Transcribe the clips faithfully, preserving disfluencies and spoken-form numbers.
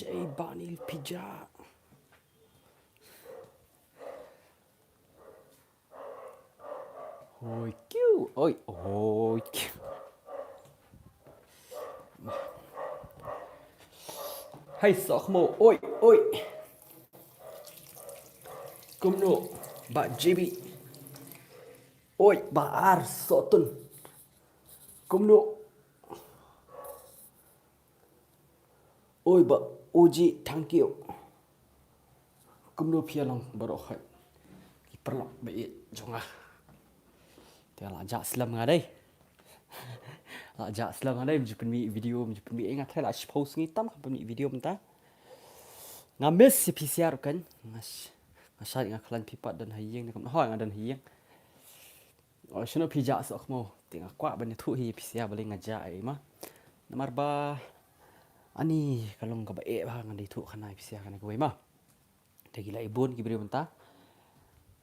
Ei, Bah Nil phi jah. Hoi kiu, oi, hoi kiu. Hai soh khmo, oi, oi. Kumno, Bah J B. Oi, Bah Ar Sotun. Kumno. Oi, Bah Uji, thank you. Kumno phi ïa long baroh khoit ki paralok ba ïeit jong nga. Te la jah slem nga dei. La jah slem nga dei, mynta pynmih video, mynta pynmih, eh, nga tharai la shiphew sngi tam ka pynmih video mynta. Nga miss ïa phi sha ruh kan. Nga sh-, nga shait nga khlaiñ phi pat don ha ïing ne kumno, hooid nga don ha ïing. Oh, shano phi jah soh khmo. Te nga kwah ban ïathuh hi phi sha balei nga jah ei ma. Namar ba ani ka long kaba eh bha ngan da ïathuh khana phi sha kane kawei ma. Te ki la i bun ki briew mynta.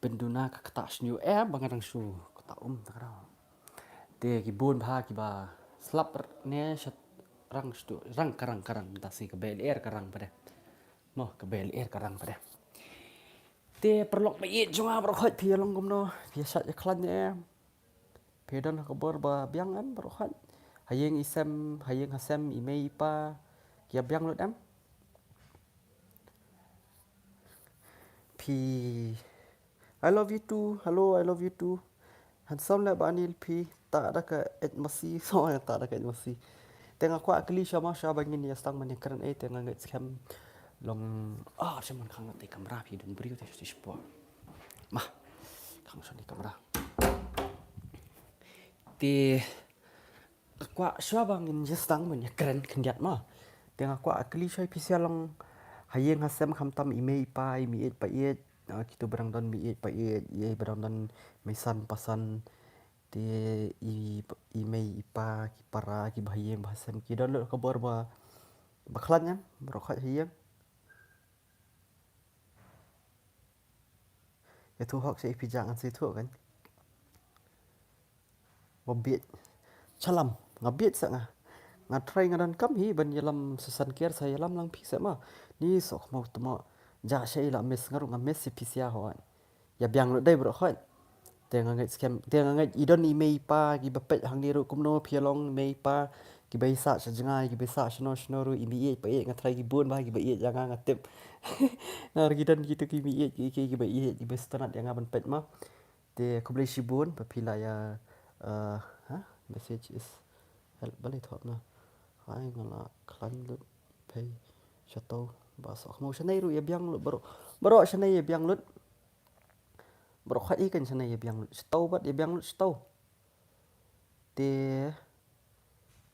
Pynduna ka ktah shñiuh em ba nga dang shu ktah um ta ka daw. Te ki bun bha kiba slap ne shat rang shtu rang ka rang ka rang mynta si ka bel er ka rang pade. Mo ka bel er ka rang pade. Te paralok ba ïeit jong nga baroh khoit phi ïa long kumno, phi ïa shait ïa khlaiñ ne em. Phi don ha ka bor ba biang em baroh khoit. Ha ïing i sem, ha ïing ha sem i mei i pa ki ïa biang lut em. Phi, I love you too. Hello, I love you too. Handsome leh Bah Nil phi, ta da ka eit masi, so ta da ka eit masi. Te nga kwah kylli sha ma sha ba ngin ïa sdang ban ïa kren ei te nga ngeit skhem long, ah, sha man khang te kamra phi don briew te sha spot. Ma, khang sha ni kamra. Te nga kwah shuwa ba ngin ïa sdang ban ïa kren khyndiat ma. Te nga kwah kylli sha phi sha long ha ïing ha sem khamtam i mei i pa, i mei ïeit pa ïeit, ah, kito ba dang don mei ïeit pa ïeit, i ba dang don mei san pa san. Te i, i mei i pa ki para ki ba ha ïing ba ha sem ki don lut ka bor ba, ba khlaiñ em, baroh khoit ha ïing. Ïathuh hok sha i phi jah ngan sa ïathuh kan. Ba bieit. Shalam, nga bieit sa nga. Nga try nga donkam hi ban ïalam sa san kiar sa ïalam lang phi sa ma. Ni soh khmo tmo. Jah sha i la miss nga ruh nga miss ïa phi sha hoi. Ïa biang lut dei baroh khoit. Te nga ngeit skhem, te nga ngeit i don i mei i pa ki ba peit hangne ruh kumno phi ïa long mei i pa ki ba i sah sha jngai ki ba i sah shano shano ruh i mei ïeit pa ïeit nga try ki bun ba ki ba ïeit ïa nga nga tip. Nga ruh ki don kito ki mei ïeit ki, ki, ki ba ïeit ki ba sngewtynnat ïa nga ban peit ma. Te khublei shibun ba phi la ïa, eh, ha? Message is help balei thok na. Hai nga la khlaiñ lut phi shato ba soh khmo shanei ruh ïa biang lut baroh. Baroh shanei ïa biang lut. Baroh kha i kan shanei ïa biang lut. Shato bad ïa biang lut shato. Te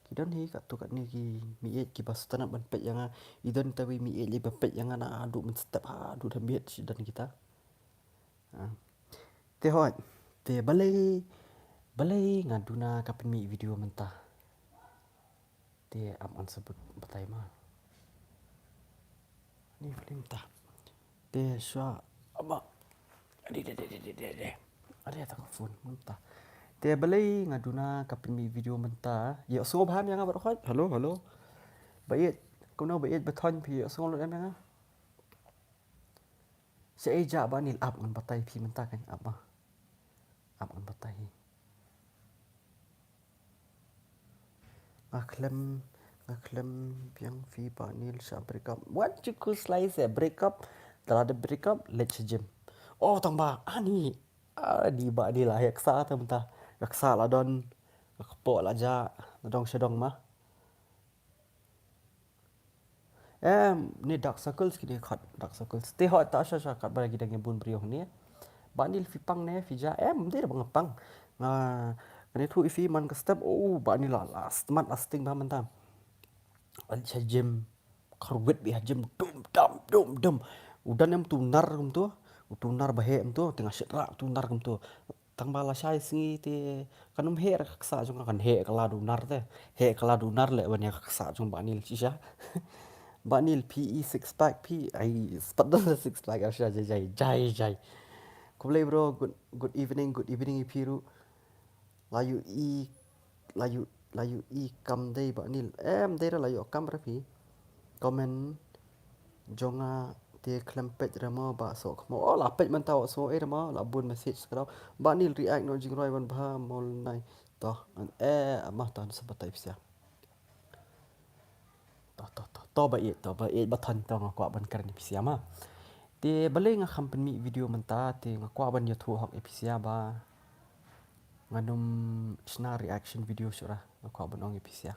ki don hi katto katne ki mei ïeit ki ba sngewtynnat ban peit ïa nga. I don tawi mei ïeit i ba peit ïa nga naduh mynstep haduh thymmit shi don kita. Ah. Te hoi, te balei, balei nga duna ka pynmih video mynta. Te am answer batai ma. Ni film ta. Te shuwa ama. Ade, ade, ade, ade, ade. Ade ta ka phone mynta. Te balei nga duna ka pynmih video mynta. Ïohsngew bha ïa nga baroh khoit. Hello, hello. Ba ïeit, kumno ba ïeit ba thon phi ïohsngew lut em ïa nga. Sha ei jah Bah Nil ap ngan batai phi mynta kan ap ma. Ap ngan batai hi. Nga khlem, nga khlem biang phi Bah Nil sha break up. Wat ju khuslai se break up. Te lada break up leit sha gym. Oh tang ba ani. Ani Bah Nil la ïaksa te mynta. Ïaksa la don. Ka kpoh la jah. La dong sha dong ma. Em, ni dark circles kine khot dark circles. Te hoi ta sha sha kat ba ki dang ïa bun briew ni. Bah Nil phi pang ne phi jah em, dei ba nga pang. Nga, nga ne thu i phi man ka step, oh, Bah Nil la, la smat la sting ba mynta. An sha gym, kharwit bi ha gym, dum, dum, dum, dum. U don em tu nar kum tu, u tu nar ba he em tu, te nga shit ra tu nar kum tu. Tang ba la shai sngi te kan ym heh ka ksa jong nga kan heh ka la du nar te. Heh ka la du nar le wan ïa ka ksa jong Bah Nil shisha. Bah Nil P E six pack P I spat da six pack shisha jai jai jai jai. Khublei bro, good, good evening, good evening i phi ruh. La ïohi, la ïohi, la ïohi kam dei Bah Nil. Em dei ra la ïoh kam ra phi. Comment Jong nga te khlem peit re mo ba sngewkhmo. Oh, la peit mynta, wat sngew ei re mo, la bun message ka dau. Bah Neil, react noh jingroi ban bha mo nai. To, ngan eh, mah to, ngan sa batai phi sha. To, to, to, to ba ïeit, to ba ïeit, ba than, to nga kwah ban kren ïa phi sha ma. Te balei nga kham pynmih video mynta, te nga kwah ban ïathuh hok ïa phi sha ba ngan ym shna reaction video shuh re, nga kwah ban ong ïa phi sha.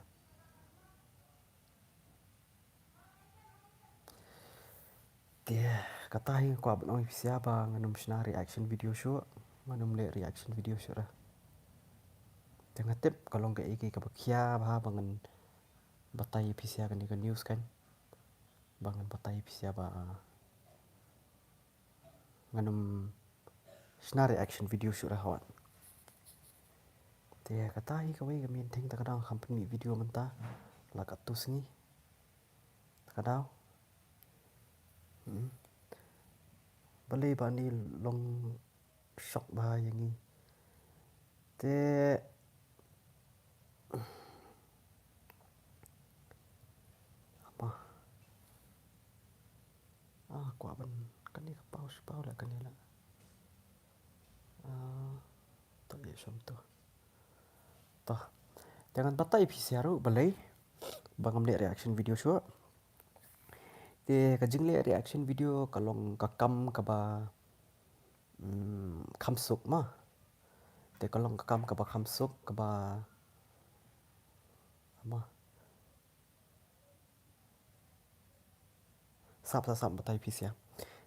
Te kata hi nga kwah ban ong ïa phi sha ba ngan ym shna reaction video shuh, ngan ym leh reaction video shuh re. Te nga tip ka long kaei kaei kaba khia bha ba ngan batai ïa phi sha kane ka news kan. Ba ngan batai ïa phi sha ba ngan ym shna reaction video shuh re hawat. Te kata hi kawei ka main thing, ta ka daw nga kham pynmih video mynta. La katto sngi. Ta ka daw. Hmm. Balei Bah Neil long shock bha ïa ngi. Te apa? Ah, kwah ban kane ka paw shi paw la kane la. Ah, to ïa sham to. To. Te ngan batai phi sha ruh balei ba ngam leh reaction video shuh. Te ka jingleh reaction video ka long ka kam kaba, mm, kham suk ma. Te ka long ka kam kaba kham suk kaba ma. Sap, sap, sap batai phi sha.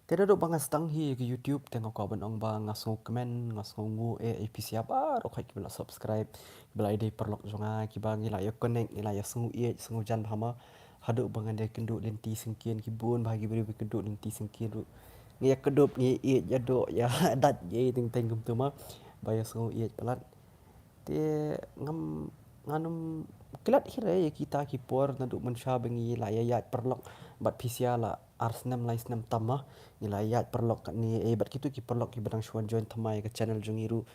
Te naduh ba nga sdang hi ka YouTube te nga kwah ban ong ba nga sngewkmen, nga sngewnguh eh ïa phi sha baroh khoit kiba la subscribe, kiba la ïadei paralok jong nga, kiba ngi la ïa connect, ngi la ïa sngew ïeit, sngew jan bha ma. Haduh ba ngan ïa kynduh lynti syngkien, ki bun bha ki briew ba kynduh lynti syngkien ruh. Ngi ïa kdup, ngi ïa ïeit, ïa doh, ïa dait, ïa teng teng kumtu ma. Ba ïa sngew ïeit palat. Te ngam, ngan ym klet hi re ïa kita ki por naduh mynshuwa ba ngi la ïa ïaid paralok bad phi sha la ar snem lai snem tam ma. Ngi la ïaid paralok katne eh bad kito ki paralok kiba dang shu wan join thymmai ïa ka channel jong ngi ruh.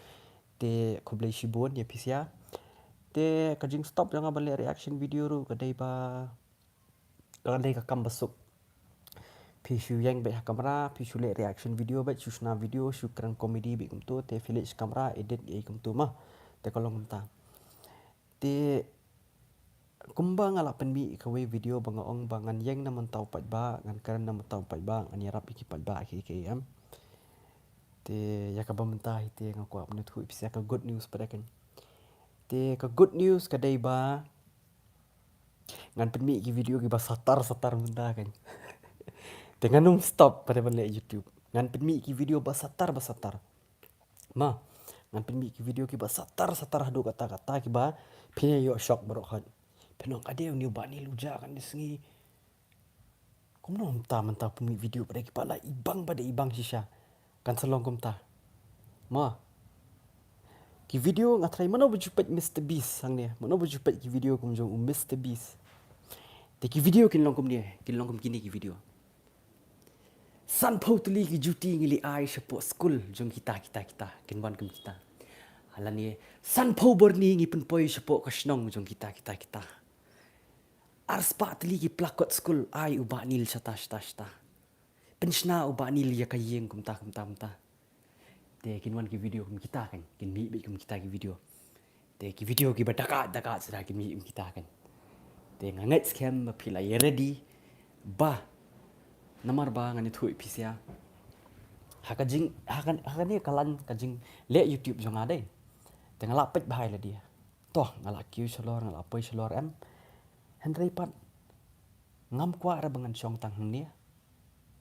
Te khublei shibun ïa phi sha. Te ka jingstop jong nga ban leh reaction video ruh ka dei ba ka dei ka kam ba suk. Phi shu ïeng beit ha kamra, phi shu leh reaction video beit, shu shna video, shu kren comedy beit kumtu, te phi leit sha kamra, edit ei kumtu ma. Te ka long kumta. Te kumba nga la pynmih kawei video ba nga ong ba ngan ïeng na mynta u paidbah, ngan kren na mynta u paidbah, ngan ïarap ïa ki paidbah kiei kiei em. Te ïa kaba mynta hi te nga kwah ban ïathuh ïa phi sha ka good news pat kan. Te ka good news ka dei ba ngan pynmih ki video kiba satar satar mynta kan. Te ngan ym stop pat ban leh YouTube. Ngan pynmih ki video ba satar ba satar. Ma, ngan pynmih ki video kiba satar satar haduh katta katta kiba phin ïoh shock baroh hot. Phin ong, ade, une u Bah Neil u jia kane sngi. Kumno mynta mynta pynmih video pat kiba la ibang, ba da ibang shisha. Kan sa long kumta. Ma. Ki video nga tharai mano ba ju peit Mister Beast hangne. Mano ba ju peit ki video kum jong u Mister Beast. Te ki video kin long kumne, kin long kum kine ki video. Sanphew tylli ki juti ngi leit ai shapoh skul jong kita, kita, kita. Kin wan kum kita. Lane sanphew byrni ngi pynpoi shapoh ka shnong jong kita, kita, kita. Arspah tylli ki plakot skul ai u Bah Neil shata, shata, shata. Pynshna u Bah Neil ïa ka ïing kumta, kumta, kumta. Te kin wan ki video kum kita kan, kin mih beit kum kita ki video. Te ki video kiba dakhat dakhat shuh kin mih kum kita kan. Te nga ngeit skhem ba phi la ïa ready ba namar ba ngan ïathuh ïa phi sha. Ha ka jing, ha ka, ha kane ka line ka jingleh YouTube jong nga dei. Te nga la peit bha ïa lade. To nga la kiew shalor, nga la poi shalor em. Hynrei pat ngam kwah re ba ngan shong tang hangne.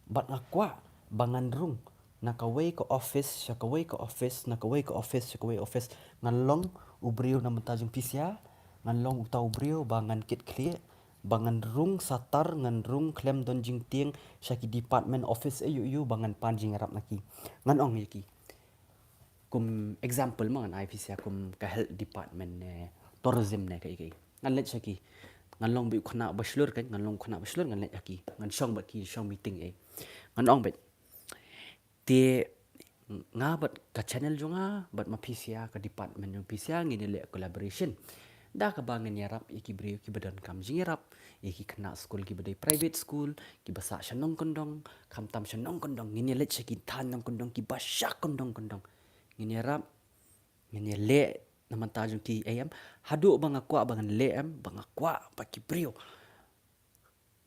Bad nga kwah ba ngan rung na kawei ka office sha kawei ka office, na kawei ka office sha kawei office. Ngan long u briew na bynta jong phi sha, ngan long uta u briew ba ngan kit khlieh, ba ngan rung satar, ngan rung khlem don jingtieng sha ki department office aiu aiu ba ngan pan jingïarap na ki. Ngan ong ïa ki. Kum example ma ngan ai phi sha kum ka health department ne tourism ne kaei kaei. Ngan leit sha ki. Ngan long beit u khynnah ba shlur kan, ngan long u khynnah ba shlur ngan leit ha ki. Ngan shong bad ki, shong meeting eh. Ngan ong beit. Te nga bad ka channel jong nga, bad ma phi sha ka department jong phi sha ngin ïa leh collaboration. Da kaba ngin ïarap ïa ki briew kiba donkam jingïarap, ïa ki khynnah skul kiba dei private school, kiba sah sha nongkyndong, khamtam sha nongkyndong, ngin ïaleit sha ki thaiñ nongkyndong kiba sha kyndong kyndong. Ngin ïarap, ngin ïaleh na bynta jong ki, em. Haduh ba nga kwah ba ngan leh, em, ba nga kwah ba ki briew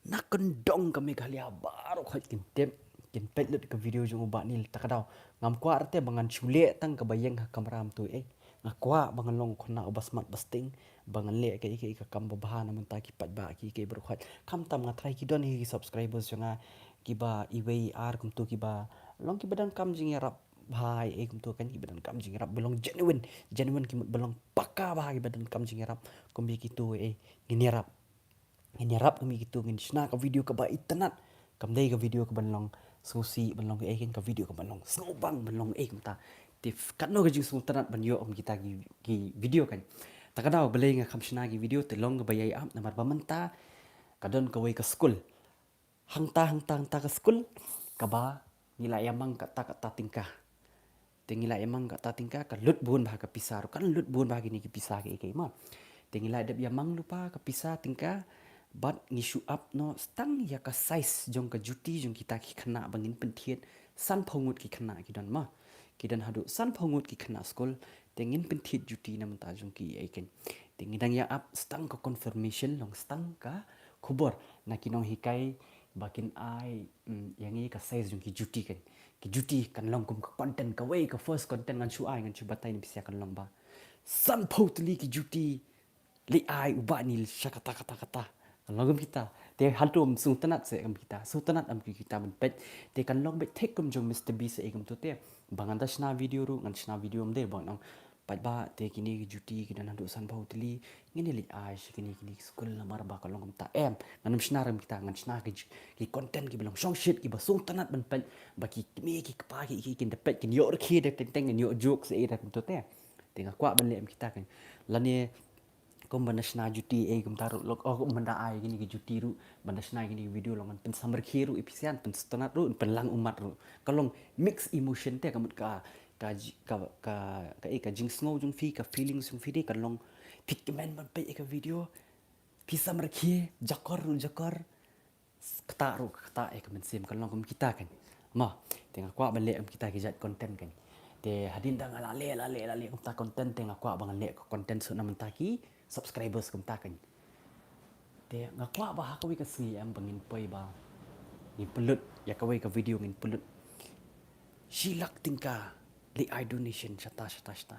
na kyndong ka Meghalaya baroh khoit kin tip, kin peit lut ka video jong u Bah Neil. Ta ka daw ngam kwah ruh te ba ngan shu leh tang kaba ïeng ha kamra, em, to, eh. Nga kwah ba ngan long u khynnah uba smat ba sting, ba ngan leh kaei kaei ka kam ba bha na bynta ki paidbah kiei kiei baroh khoit. Khamtam nga tharai ki don hi ki subscribers jong nga kiba iwei ar kumto kiba long kiba donkam jingïarap bha, eh, kumto kan, kiba donkam jingïarap ba long genuine, genuine, ki mut ba long pakka bha, kiba donkam jingïarap. Kumba kito, eh, ngin ïarap. Ngin ïarap kum ïa kito, ngin shna ka video kaba itynnad. Kam dei ka video kaban long sngewsih, ban long kaei, kan, ka video kaban long sngewbang, ban long kaei kumta. Te katno ka jingsngewtynnad ban ïoh kum kita ki, ki video, kan. Ta ka daw balei nga kham shna ki video, te long kaba ïai ap namar ba mynta ka don kawei ka skul. Hangta, hangta, hangta ka skul kaba ngi la ïamang katta katta tyngka. Te ngi la ïamang katta tyngka, ka lut bun bha ka pisa ruh, kan lut bun bha kine ki pisa kiei kiei, ma. Te ngi la dep ïamang lypa ka pisa tyngka, bad ngi shu ap noh tang ïa ka size jong ka juti jong kita ki khynnah ba ngin pynthied. Sanphew ngut ki khynnah ki don, ma. Ki don haduh sanphew ngut ki khynnah skul, te ngin pynthied juti na bynta jong ki, eh, kan. Te ngi dang ïa ap tang ka confirmation, long tang ka khubor na ki nonghikai ba kin ai, mm, ïa ngi ka size jong ki juti, kan. Ki juti kan long kum ka content, kawei ka first content ngan shu ai, ngan shu batai ne phi sha, kan long ba sanphew tylli ki juti leit ai u Bah Neil sha kata kata kata. Kan long kum kita. Te haduh ym sngewtynnad seh kum kita, sngewtynnad ym kum kita ban peit. Te kan long beit thik kum jong Mister Beast seh kumto te. Ba ngan da shna video ruh, ngan shna video, ym dei ba ngan ong paidbah, te kine ki juti ki don haduh sanphew tylli, ngin ïa leit ai sha kine, kine ki skul namar ba ka long kumta, em. Ngan ym shna ruh kum kita, ngan shna ki, ki content kiba long shongshit, kiba sngewtynnad ban peit, ba ki kmie ki kpa ki, ki, kin da peit, kin ïoh rkhie da teng teng, kin ïoh jokes, eh, da kumto te. Te nga kwah ban leh kum kita, kan. Lane kum ban da shna juti, eh, kumta ruh, lok, oh, kum ban da ai kine ki juti ruh, ban da shna kine ki video, long ngan pynsamrkhie ruh ïa phi sha, pynsngewtynnad ruh, pynlang ummat ruh. Ka long mixed emotion te, ka mut ka, ka ji-, ka, ka, ka, eh, ka jingsngew jong phi, ka feelings jong phi te, ka long phi kmen ban peit ïa ka video, phi samrkhie, jakor ruh jakor, kata ruh kata, eh, ka mynsiem, kan long kum kita, kan. Ma, te nga kwah ban leh kum kita ki jait content, kan. Te hadien da nga la leh, la leh, la leh kumta content, te nga kwah ba ngan leh ka content shuh na bynta ki subscribers kumta, kan. Te nga kwah ba ha kawei ka sngi, em, ba ngin poi ba ngin pynlut ïa kawei ka video, ngin pynlut shi lak tyngka leit ai donation shata, shata, shata.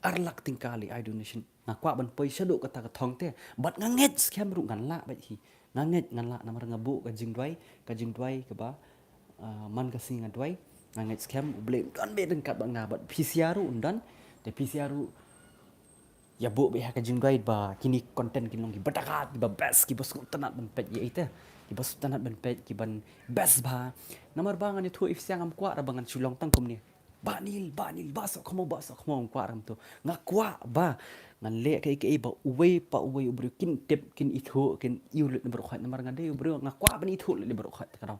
Ar lak tyngka leit ai donation. Nga kwah ban poi shaduh kata ka thong te. Bad nga ngeit skhem ruh ngan lah beit hi. Nga ngeit ngan lah namar nga buh ka jingduwai, ka jingduwai kaba, ah, man ka sngi nga duwai. Nga ngeit skhem U Blei un don beit ryngkat bad nga, bad phi sha ruh un don. Te phi sha ruh ïa buh beit ha ka jingduwai ba kine content kin long kiba da ka, kiba best, kiba sngewtynnad ban peit, ïa ite. Kiba sngewtynnad ban peit, kiban best bha. Namar ba ngan ïathuh ïa phi sha, ngam kwah ruh ba ngan shu long tang kumne. Bah Neil, Bah Neil, Bah Sohkhmaw, Bah Sohkhmaw, ngam kwah ruh kumto. Nga kwah ba ngan leh kaei kaei ba uwei pa uwei u briew kin tip, kin ithuh, kin ïoh lut na baroh khoit, namar nga dei u briew nga kwah ban ithuh lut na baroh khoit, te ka daw.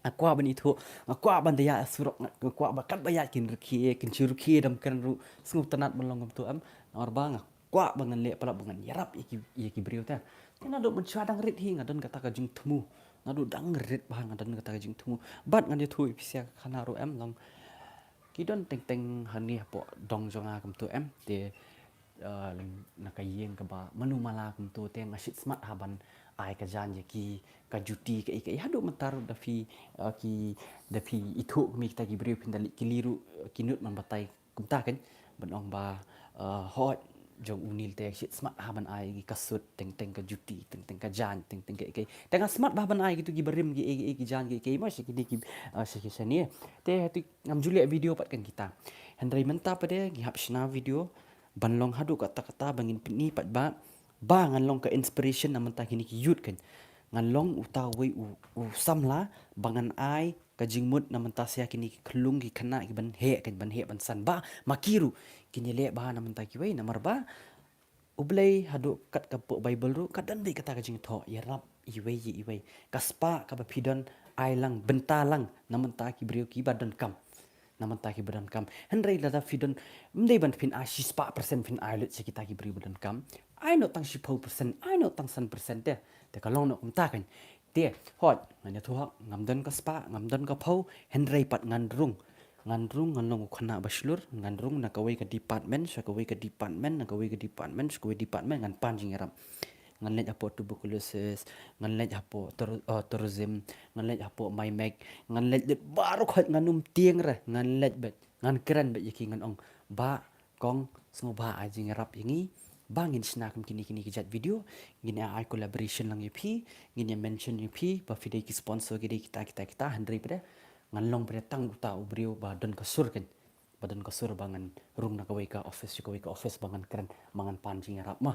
Nga kwah ban ithuh, nga kwah ban da ïaid surok, nga, nga kwah ba katba ïaid kin rkhie, kin shu rkhie, dam kren ruh sngewtynnad ban long kumto, em. Namar ba nga kwah ba ngan leh palat ba ngan ïarap ïa ki, ïa ki briew te. Te naduh mynshuwa dang rit hi nga don kata ka jingthmu. Naduh dang rit bha nga don kata ka jingthmu. Bad ngan ïathuh ïa phi sha, ka khana ruh, em, long ki don teng teng hangne hapoh dong jong nga kumto, em. Te, eh, na ka ïing kaba mano mala kumto te nga shit smat ha ban ai ka jaiñ ïa ki, ka juti kaei kaei. Haduh mynta ruh da phi, eh, ki, da phi ithuh kmie kita ki briew phin da leit kylli ruh, eh, ki nud ban batai kumta, kan, ban ong ba, eh, hooid, jong u Neil te shit smat ha ban ai ki, ka suit, teng teng ka juti, teng teng ka jaiñ, teng teng kaei kaei. Te nga smat bha ban ai kito kiba rim, kiei kiei, ki jaiñ kiei kiei, ma, sha kine ki, eh, sha ki, shane. Te hati ngam ju leh video pat, kan, kita. Hynrei mynta pat de ngi hap shna video ban long haduh katta katta ba ngin pyni pat ba, ba ngan long ka inspiration na bynta kine ki youth, kan. Ngan long uta uwei u, u samla ba ngan ai ka jingmut na bynta sha kine ki khyllung ki khynnah kiban heh, kan, ban heh ban san, ba ma ki ruh kin ïaleh bha na bynta kiwei, namar ba U Blei haduh kat ka pok Baibl ruh ka don beit kata ka jingthoh, ïarap iwei ïa iwei. Ka spah kaba phi don, ai lang, bynta lang na bynta ki briew kiba donkam. na mynta kiba donkam. Hynrei lada phi don, ym dei ban phin ai shispah percent phin ai lut sha kita ki briew ba donkam. Ai noh tang shiphew percent, ai noh tang san percent te. Te ka long noh kumta kan. Te, hooid, ngan ïathuh hok, ngam don ka spah, ngam don ka phew, hynrei pat ngan rung. Ngan rung, ngan long u khynnah ba shlur, ngan rung na kawei ka department sha kawei ka department, na kawei ka department sha kawei department, ngan pan jingïarap. Ngan leit hapoh tuberculosis, ngan leit hapoh tour-, uh, tourism, ngan leit hapoh MIMEC, ngan leit lut baroh khoit, ngan ym tieng re, ngan leit beit, ngan kren beit ïa ki, ngan ong, "Bah, kong, sngewbha ai jingïarap ïa ngi ba ngin shna kum kine kine ki jait video, ngin ïa ai collaboration lang ïa phi, ngin ïa mention ïa phi ba phi dei ki sponsor, ki dei kita kita kita." Hynrei pat de ngan long pat de tang uta u briew ba don ka sur kan, ba don ka sur ba ngan rung na kawei ka office sha kawei ka office, ba ngan kren, ba ngan pan jingïarap ma.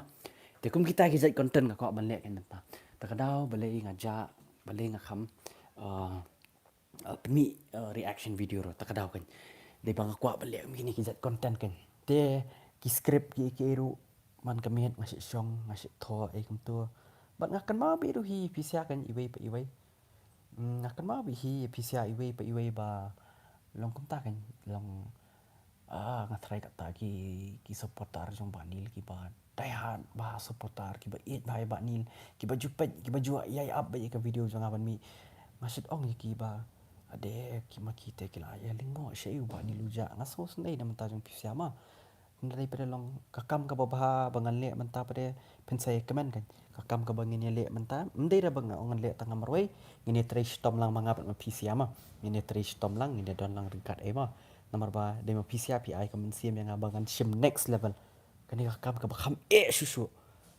Te kum kita ki jait content nga kwah ban leh kan mynta. Ta ka daw balei nga jah, balei nga kham, uh, uh, pynmih, uh, reaction video ruh, ta ka daw kan. Dei ba nga kwah ban leh kum kine ki jait content kan. Te ki script ki, ki ruh man ka miet nga shu shong, nga shu thoh ei kumto. Bad nga kynmaw beit ruh hi phi sha kan iwei pa iwei. Mm, nga kynmaw beit hi phi sha iwei pa iwei ba long kumta kan, long, ah, nga tharai kata ki, ki supporter jong Bah Nil kiba die hard, ba supporter kiba ïeit bha ïa Bah Nil, kiba ju peit, kiba ju ïai ap beit ïa ka video jong nga ban mih. Nga shu ong ïa ki ba, ade, ki ma ki te ki la ïa lyngngoh sha u Bah Nil u jah. Nga sngewsynei na bynta jong phi sha ma. Hynrei pat de long ka kam kaba bha ba ngan leh mynta pat de phin sa ïa kmen kan. Ka kam kaba ngin ïa leh mynta, ym dei re ba nga ong ngan leh tang ha marwei, ngin ïa trei shitom lang ma nga bad ma phi sha ma. Ngin ïa trei shitom lang, ngin ïa don lang ryngkat ei ma. Namar ba dei ma phi sha phi ai ka mynsiem ïa nga ba ngan shim next level. Kane ka kam kaba kham eh shuh shuh.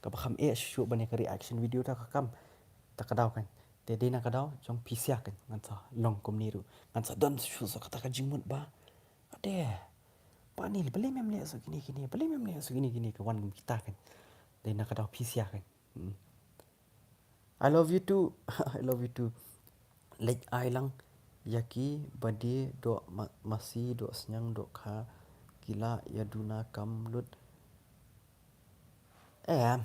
Kaba kham eh shuh shuh ban ïa ka reaction video ta ka kam. Ta ka daw kan. Te dei na ka daw jong phi sha kan, ngan sa long kumne ruh. Ngan sa don shuh shuh kata ka jingmut ba, ade, Bah Nil, balei mem leh shuh kine kine, balei mem leh shuh kine kine, ka wan kum kita kan. Dei na ka daw phi sha kan. Hmm. I love you too. I love you too. Leit ai lang ïa ki ba die doh ma-, masi, doh sniang, doh kha, ki la ïa duna kam lut. Em.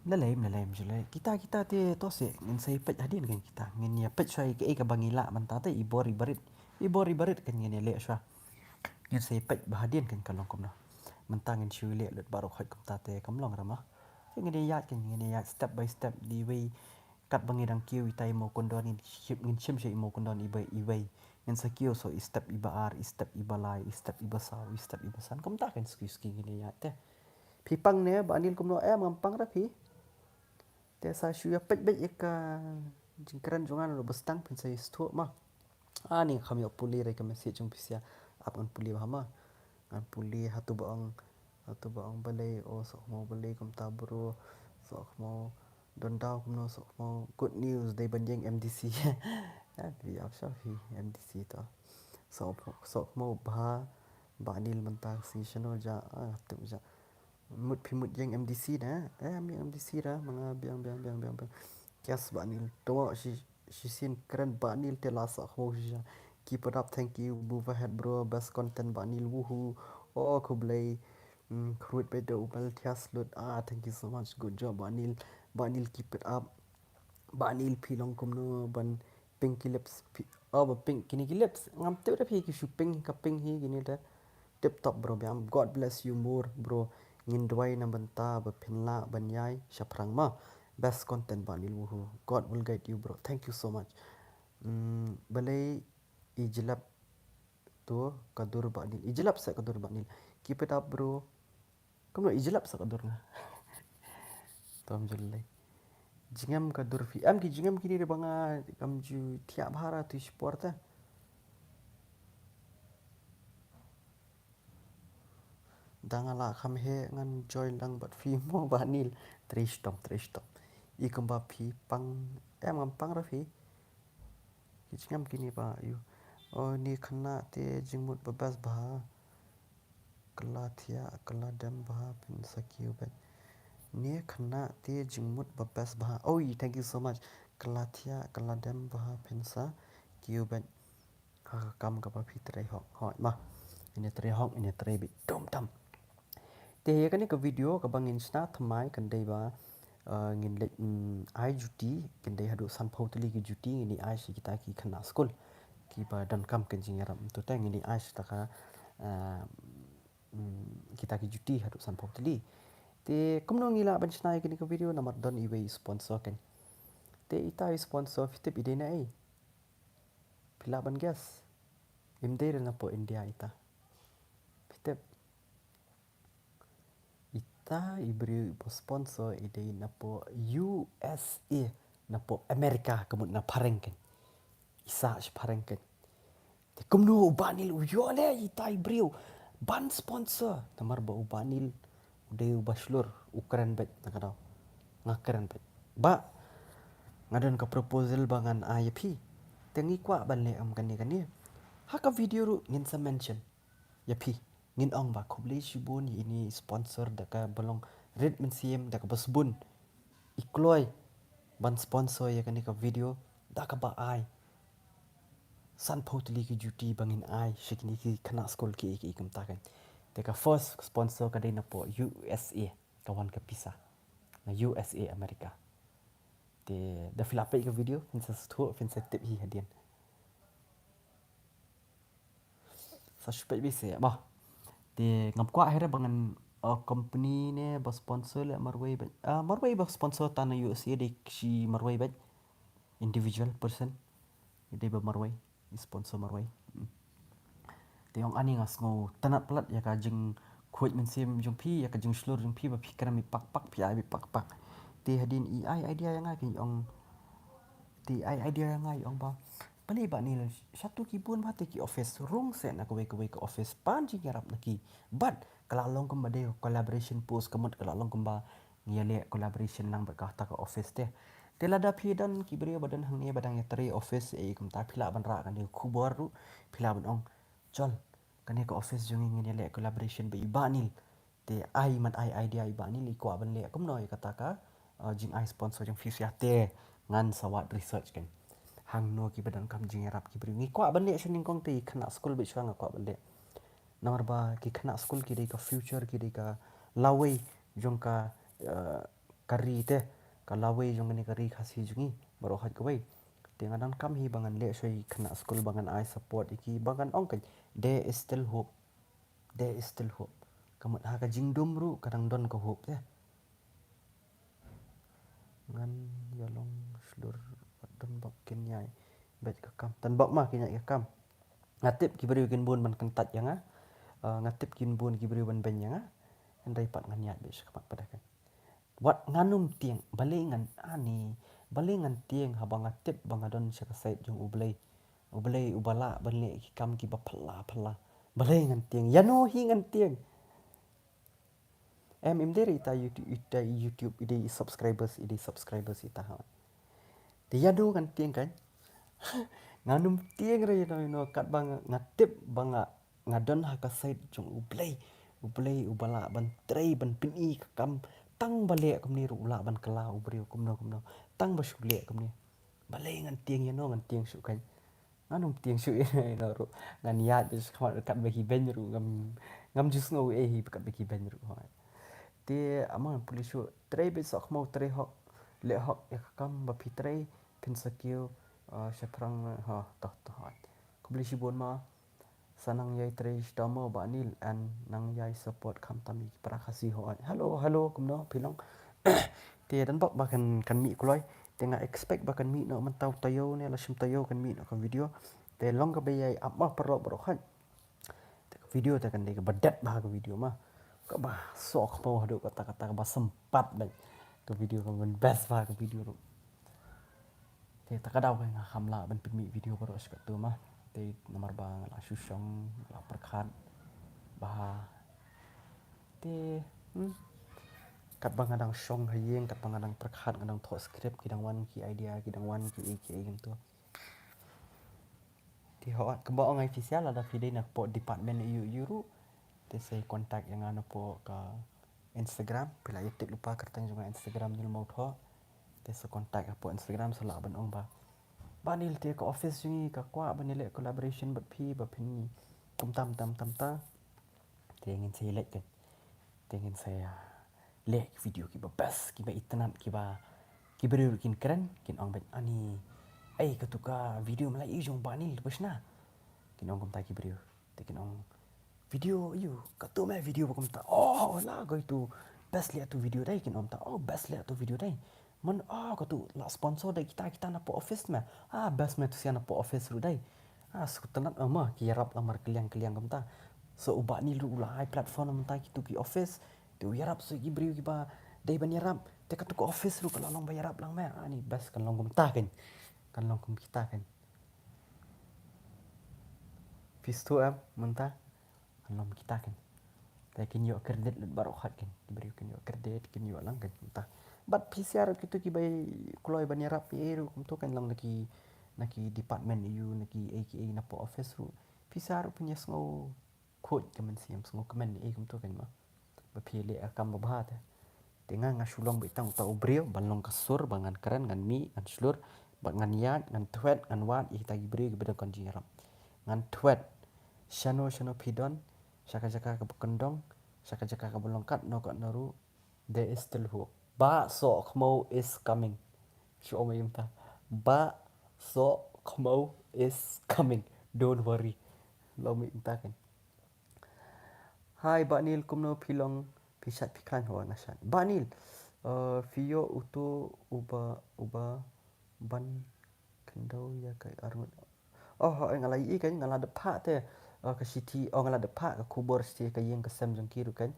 Mla lei, mla lei, mla lei. Kita, kita te to seh, ngin sa ïa peit hadien kan kita. Ngin ïa peit shuwa ïa kaei kaba ngi lah mynta te, i bor i barit. I bor i barit kan ngin ïa leh shuwa. Ngin sa ïa peit ba hadien kan ka long kumno. Mynta ngin shu leh lut baroh khoit kumta te kam long re ma. Te ngin ïa ïaid kan, ngin ïa ïaid step by step, dei wei katba ngi dang kiew ita i mawkyndon, ngin shim, ngin shim sha i mawkyndon iba, iwei. Ngin sa kiew sha i step iba ar, i step iba lai, i step iba saw, i step iba san. Kumta kan suki suki ngin ïa ïaid te. Phi pang ne Bah Nil kumno? Em, ngam pang re phi. Te sa shu ïa peit beit ïa ka jingkren jong nga, lada ba sdang phin sa ïa sngewthuh ma. Ani kham ïoh pule re ka message jong phi sha. Ap ngan pule bha ma. Ngan pule, hato ba ong, hato ba ong balei, o Sohkhmaw balei kumta bro. Sohkhmaw don daw kumno Sohkhmaw. Good news, dei ban ïeng M D C. Ya, phi ap sha phi M D C to. Soh, Sohkhmaw bha, Bah Nil mynta sngi shano ja, ah, hap tip ja. Mut phi mut ïeng M D C na, eh, ym ïeng M D C ra, ma nga biang, biang, biang, biang, biang. Kias Bah Nil, to shi, shisien kren Bah Nil te la Sohkhmaw shisha. Keep it up, thank you, move ahead bro, best content Bah Nil, woohoo. Oh, khublei, mm, khrut beit da u bel thias lut. Ah, thank you so much, good job Bah Nil, Bah Nil, keep it up. Bah Nil phi long kumno ban pink ki lips phi, oh, ba pink kine ki lips. Ngam tip da phi ki shu pink ka pink hi kine da. Tip top bro, biang. God bless you more bro. Ngin duwai na bynta ba phin lah ban ïai shaphrang ma. Best content Bah Nil, woohoo. God will guide you bro. Thank you so much. Mm, balei i jlep to ka dur Bah Nil. I jlep sa ka dur Bah Nil. Keep it up bro. Kumno i jlep sa ka dur nga. Tom jlep. Jingem ka dur phi. Em ki jingem kine re ba nga kam ju thiah bha ra tu shi por te. Da nga la kham heh ngan join lang bad phi mo Bah Nil. Trei shitom, trei shitom. I kumba phi pang, em ngam pang ra phi. Ki jingem kine ba ïoh. O ni khynnah te jingmut ba best bha. Ka la thiah, ka la dem bha, phin sa kiew beit. Ni khynnah te jingmut ba best bha. Oi, thank you so much. Ka la thiah, ka la dem bha, phin sa kiew beit. Ha ka kam kaba phi trei hok. Hooid ma. Ngin ïa trei hok, ngin ïa trei beit dum tam. Te ïa kane ka video kaba ngin shna thymmai kan dei ba, uh, ngin leit, mm, ai juti, kan dei haduh sanphew tylli ki juti ngin ïa ai sha kita ki khynnah skul. kiba donkam ka jingïarap. To te ngin ïa ai shata ka, ah, mm, kita ki juti haduh sanphew tylli. Te kumno ngi lah ban shna ïa kane ka video, namar don iwei i sponsor kan. Te ita i sponsor phi tip i dei na ei? Phi lah ban guess? Im dei re napoh India ita. Phi tip? Ita i briew iba sponsor i dei napoh U S A, napoh America, ka mut na phareng kan. I sah sha phareng kan. Te kumno u Bah Nil u ïoh leh ita i briew ban sponsor? Namar ba u Bah Nil u dei uba shlur, u kren beit na ka daw. Nga kren beit. Bah, nga don ka proposal ba ngan ai ïa phi. Te ngi kwah ban leh kum kane kane. Ha ka video ruh ngin sa mention ïa phi. Ngin ong ba khublei shibun ïa ine i sponsor da kaba long rit mynsiem, da kaba sbun. I kloi ban sponsor ïa kane ka video da kaba ai sanphew tylli ki juti ba ngin ai sha kine ki khynnah skul kiei kiei kumta kan. Te ka first sponsor ka dei napoh U S A, ka wan ka pisa. Na U S A, America. Te da phi la peit ka video phin sa sngewthuh, phin sa tip hi hadien. Sa shu peit beit se bah. Te ngam kwah hi re ba ngan, uh, company ne ba sponsor leh marwei beit. Ah, marwei ba sponsor ta na U S A dei shi marwei beit. Individual person. Dei ba marwei i sponsor marwei. Hmm. Te ong ani nga sngew tynnat palat ïa ka jingkhuid mynsiem jong phi, ïa ka jingshlur jong phi ba phi kren beit pak pak, phi ai beit pak pak. Te hadien i ai idea ïa nga, ki ong, te i ai idea ïa nga, i ong ba, balei Bah Nil, shatu ki bun bha te ki office, rung seh na kawei kawei ka office, pan jingïarap na ki. Bad ka la long kumba dei collaboration post, ka mut ka la long kumba ngi ïaleh collaboration lang bad kata ka office te. Te lada phi don ki briew ba don hangne ba dang ïatrei office, eh, kumta phi lah ban rah kane ka khubor ruh, phi lah ban ong, jol, kane ka office jong ngi ngin ïaleh collaboration bad i Bah Nil. Te ai mat ai idea i Bah Nil, i kwah ban leh kumno ïa kata ka, uh, jingai sponsor jong phi, sha te ngan sa wad research kan. Hangno kiba donkam jingïarap ki briew. Ngi kwah ban leh sha nyngkong te i khynnah skul beit shuwa nga kwah ban leh. Namar ba ki khynnah skul ki dei ka future, ki dei ka lawei jong ka, uh, ka ri te, ka lawei jong kane ka ri Khasi jong ngi baroh hait kawei. Te nga donkam hi ba ngan leh sha i khynnah skul ba ngan ai support ïa ki, ba ngan ong kan, there is still hope. There is still hope. Ka mut ha ka jingdum ruh ka dang don ka hope te. Ngan ïa long shlur, wat don bok kin ïai beit ka kam. Tan bok ma kin ïai ka kam. Nga tip ki briew kin bun ban kyntait ïa nga. Ah, nga tip kin bun ki briew ban beiñ ïa nga. Hynrei pat ngan ïaid beit sha khmat pat da kan. Wat ngan ym tieng, balei ngan ani, balei ngan tieng haba nga tip ba nga don sha ka side jong U Blei. U Blei uba lah ban leh ki kam kiba phylla phylla. Balei ngan tieng, ïano hi ngan tieng. Em, im dei re ita YouTube, ita YouTube, i dei i subscribers, i dei subscribers ita ha. Te ïano ngan tieng kan. Ngan ym tieng re ïano ïano katba nga, nga tip ba nga nga don ha ka side jong U Blei. U Blei uba lah ban trei ban pyni ka kam, tang ba leh kumne ruh u lah ban kylla u briew kumno kumno. Tang ba shu leh kumne. Balei ngan tieng ïano ngan tieng shuh kan. Ngan ym tieng shuh ïano ïano ruh. Ngan ïaid beit sha khmat katba ki beiñ ruh ngam, ngam ju sngew ei hi katba ki beiñ ruh. Te ama ngan pule shuh, trei beit soh khmaw, trei hok, leh hok ïa ka kam ba phi trei, phin sa kiew, uh, shaphrang, ha, toh toh. Khublei shibun ma. Sa nang ïai trei shitom mo Bah Nil, and nang ïai support khamtam ïa ki para Khasi ho. Hello, hello, kumno phi long? Te don bok ba kan, kan mih kloi. Te nga expect ba kan mih noh mynta u taïew ne la shim taïew kan mih noh ka video. Te long kaba ïai ap ma paralok baroh hait. Te ka video te kan dei kaba det bha ka video ma. Kaba soh khmaw haduh katta katta, kaba sympat bha. Ka video kan best bha ka video ruh. Te ta ka daw ka nga kham lah ban pynmih video baroh shi katto ma. Te namar ba nga la shu shong, nga la pyrkhat bha. Te, hmm, katba nga dang shong ha ïing, katba nga dang pyrkhat, nga dang thoh script, ki dang wan ki idea, ki dang wan ki ei ki ei kumto. Te hooid, kumba ong official, lada phi dei na pdeng department ïu ïu ruh, te sa contact ïa nga na pdeng ka Instagram, phi lah ïa tip lypa kyrteng jong nga Instagram Nilmawthoh. Te sa contact hapoh Instagram, sa lah ban ong ba, Bah Nil, te ka office jong ngi ka kwah ban ïaleh collaboration bad phi, ba phin kumta kumta kumta. Te ngin sa ïa leit kan. Te ngin sa ïa leh ki video kiba best, kiba itynnad, kiba, ki briew ruh kin kren, kin ong beit ani "Ei, katu ka video me la ïohi jong Bah Nil, ba shna." Kin ong kumta ki briew. Te kin ong, "Video ïohi, katu me video ba kumta." "Oh, la, katu best leh tu video dei," kin ong ta. "Oh, best leh tu video dei. Man, oh, katu la sponsor dei kita, kita na po office me. Ah, best me tu sia na po office ruh dei." Ah, shu tynnat, ah, ma, ki ïarap lang mar kylliang kylliang kumta. So u Bah Nil ruh u la ai platform mynta kitu ki office. Te u ïarap sa ki briew kiba dei ban ïarap. Te katu ka office ruh ka la long ba ïarap lang me. Ani best kan long kumta kan. Kan long kum kita kan. Phi sngewthuh em mynta? Kan long kita kan. Te kin ïoh credit lut baroh khat kan. Ki briew kin ïoh credit, kin ïoh lang kan mynta. Bad phi sngewthuh kitu kiba kloi ban ïarap ïa u ruh kumtu kan long na ki, na ki department ïa u, na ki A K A na po office ruh. Phi sngewthuh phin ïasngew khuid ka mynsiem, sngewkmen ïa kumtu kan ma. Ba phi leh ka kam babha te. Te nga nga shu long beit tang uta u briew ban long ka sur ba ngan kren, ngan mih, ngan shlur, ba ngan ïaid, ngan thwet, ngan wad ïa kita ki briew kiba don ka jingïarap. Ngan thwet. Shano shano phi don, sha ka jaka kaba kyndong, sha ka jaka kaba long katno katno ruh, there is still hope. Bah Sohkhmaw is coming. Shu ong mynta. Bah Sohkhmaw is coming. Don't worry. Long mynta kan. Hi Bah Nil, kumno phi long, phi shait phi khlaiñ? Hawa nga shait. Bah Nil, eh, phi ïoh utu uba, uba ban khyndew ïa ka arngut. Oh, hooid, nga la ïohi kan, nga la dep phah te, eh, ka shithi, oh, nga la dep phah ka khubor shithi ka ïing ka sem jong ki ruh kan.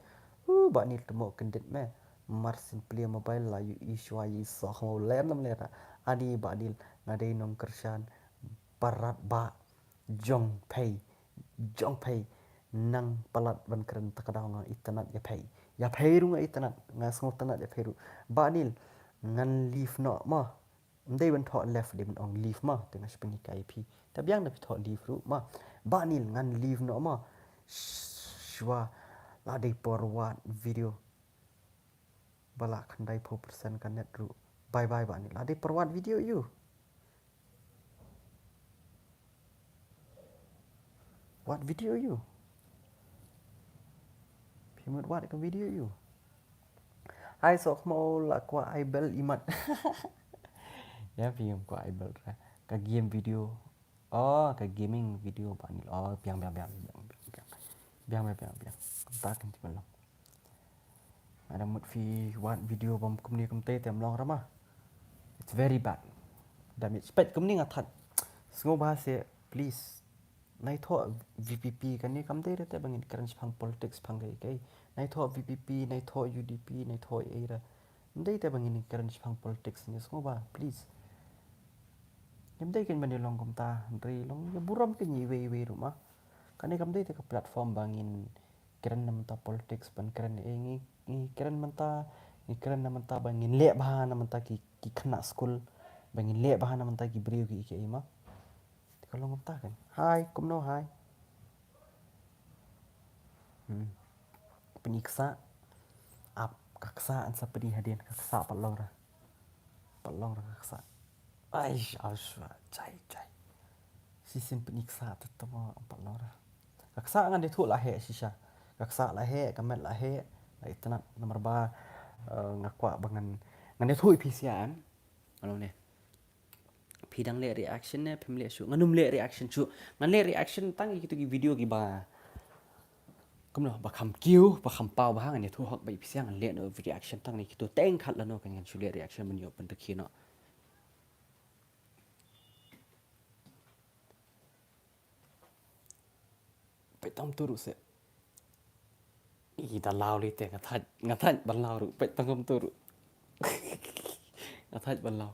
Huh, Bah Nil, te mo kyndit me. Mar syn plie mobile la ïohi shuwa ïa i Sohkhmaw, lem lam lera. Ani Bah Nil, nga dei nongkyrshan parat bah jong phi, jong phi. Nang palat ban kren ta ka daw nga itynnad ïa phi. Ïa phi ruh nga itynnad, nga sngewtynnad ïa phi ruh. Bah Nil, ngan leave noh mo. Ym dei ban thoh left, dei ban ong leave mo. Te nga shu pynhikai ïa phi. Te biang da phi thoh leave ruh mo. Bah Nil, ngan leave noh mo. Shuwa la dei por wad video ba la khyndaiphew percent ka net ruh. Bye bye Bah Nil. La dei por wad video ïa u. Wad video ïa u. Phi mut wad ka video ïa u. Hi Sohkhmaw, la kwah ai belt imat. Ïa phi ym kwah ai belt ra. Ka game video. Oh, ka gaming video Bah Nil. Oh, biang, biang, biang. Biang, biang, biang. Kumta kan te ban long. Nga da mut phi wad video bym kumne kumtai te ym long ra ma. It's very bad damage. Peit kumne nga thait. Sngewbha se, please. Nai thoh V P P kane kam dei ra te ba ngin kren shaphang politics shaphang kai kai. Nai thoh V P P, nai thoh U D P, nai thoh ei ei ra. Ym dei te ba ngin kren shaphang politics ne, sngewbha, please. Ym dei kein ban ïa long kumta, hynrei long ïa burom kein ïa iwei iwei ruh ma. Kane kam dei te ka platform ba ngin kren na mynta politics, ban kren ei, ngi, ngi kren mynta, ngi kren na mynta ba ngin leh bha na mynta ki, ki khynnah skul, ba ngin leh bha na mynta ki briew ki, ki ei ma. Te ka long kumta kein. Hi, kumno hi? Hmm. Pyni ksa. Ap ka ksa, yn sa pyni hadien ka ksa, pat long ra. Pat long ra ka ksa. Ai, ai, shwa, jai, jai. Shisien pyni ksa te tang, pat long ra. Ka ksa ngan ïathuh la heh shisha. Ka ksa la heh, ka met la heh, la itynnad namar ba, eh, nga kwah ba ngan, ngan ïathuh ïa phi sha em. Nga long ne. Phi dang leh reaction ne phim leh shuh? Ngan ym leh reaction shuh. Ngan leh reaction tang ïa kitu ki video kiba, kumno, ba kham kiew, ba kham paw bha, ngan ïathuh hok bha ïa phi sha, ngan leh noh reaction tang ïa kitu. Teng khat lano kan ngan shu leh reaction ban ïoh pynrkhie noh. Peit tang kumtu ruh se. Ih, da law lei te, nga thait, nga thait ban law ruh, peit tang kumtu ruh. Nga thait ban law.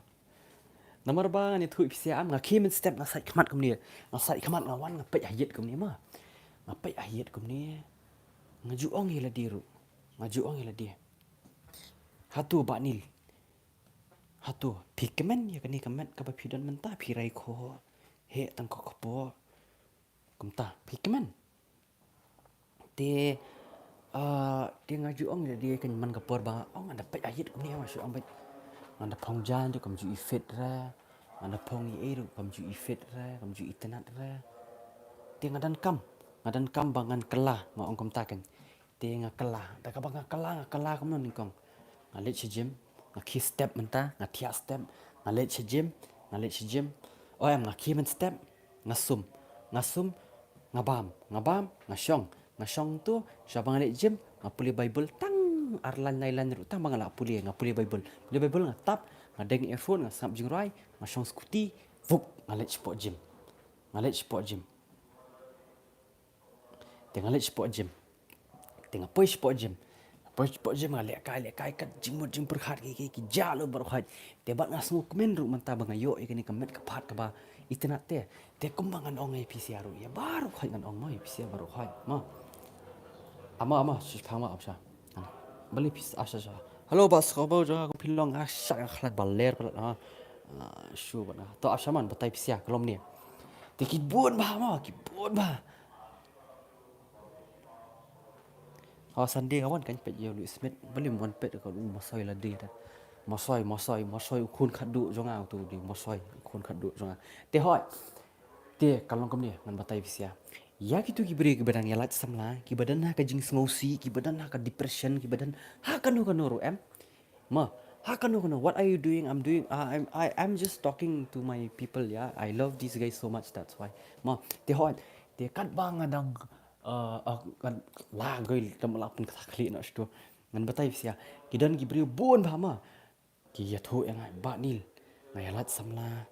Namar ba ngan ïathuh ïa phi sha em, nga khie mynstep nga sait khmat kumne. Nga sait khmat nga wan nga peit ha ïit kumne ma. Nga peit ha ïit kumne. Nga ju ong ïa lade ruh. Nga ju ong ïa lade. Hato Bah Nil. Hato phi kmen ïa kane ka met kaba phi don mynta, phi rai kho. Heh tang ka kpoh. Kumta, phi kmen. Te, ah, te nga ju ong ïa lade kan man ka por ba, oh, ngan da peit ha ïit kumne, nga shu ong beit. Ngan da phong jan ruh kam ju i fit re. Ngan da phong ei ei ruh kam ju i fit re, kam ju itynnad re. Te nga donkam, nga donkam ba ngan kylla, nga ong kumta kan. Te nga kylla, da kaba nga kylla, nga kylla kumno nyngkong. Nga leit sha gym, nga khie step mynta, nga thiah step, nga leit sha gym, nga leit sha gym. O em, nga khie mynstep, nga sum, nga sum, nga bam, nga bam, nga shong, nga shong tu, sha ba nga leit gym, nga pule Bible, tang ar lain lai lain ruh, tang ba nga lah pule, nga pule Bible. Pule Bible, nga tap, nga deng earphone, nga sngap jingrwai, nga shong scooty, vuk, nga leit shapoh gym. Nga leit shapoh gym. Te nga leit shapoh gym. Te nga poi shapoh gym. Nga poi shapoh gym, nga lehkai, lehkai, ka jingmut jingpyrkhat ki, ki, ki jia lut baroh khoit. Te bad nga sngewkmen ruh mynta ba nga ïoh ïa kane ka met ka phad kaba itynnad te. Te kumba ngan ong ïa phi sha ruh, ïa baroh khoit ngan ong mo, ïa phi sha baroh khoit mo. Ama, ama, shu phang ma, ap sha. Balei phi sha, sha, sha. Hello, ba sngewbha jong nga, kum phi long, ah, sha nga khlad ba ler palat, ah. Ah, shu bad nga. To, ap sha man, batai phi sha, ka lom ne. Te ki bun bha mo, ki bun bha. Ha Sunday nga wan kan peit ïa u Louis Smith, balei ym wan peit ka u Masoi lade da. Masoi, Masoi, Masoi u khun khatduh jong nga tu di, Masoi u khun khatduh jong nga. Te hoi. Te ka long kumne ngan batai phi sha. Ïa kitu ki briew kiba dang ïalait samla, kiba don ha ka jingsngewsih, kiba don ha ka depression, kiba don ha kano kano ruh em. Ma, ha kano kano, what are you doing? I'm doing, uh, I'm, I, I'm just talking to my people, yeah. I love these guys so much, that's why. Ma, te hoi, te katba nga dang, uh, uh, kan la goi tam la pun kata khlieh na stu. Ngan batai phi sha. Ki don ki briew bun bha ma. Ki ïathuh ïa nga, Bah Neil, nga ïalait samla,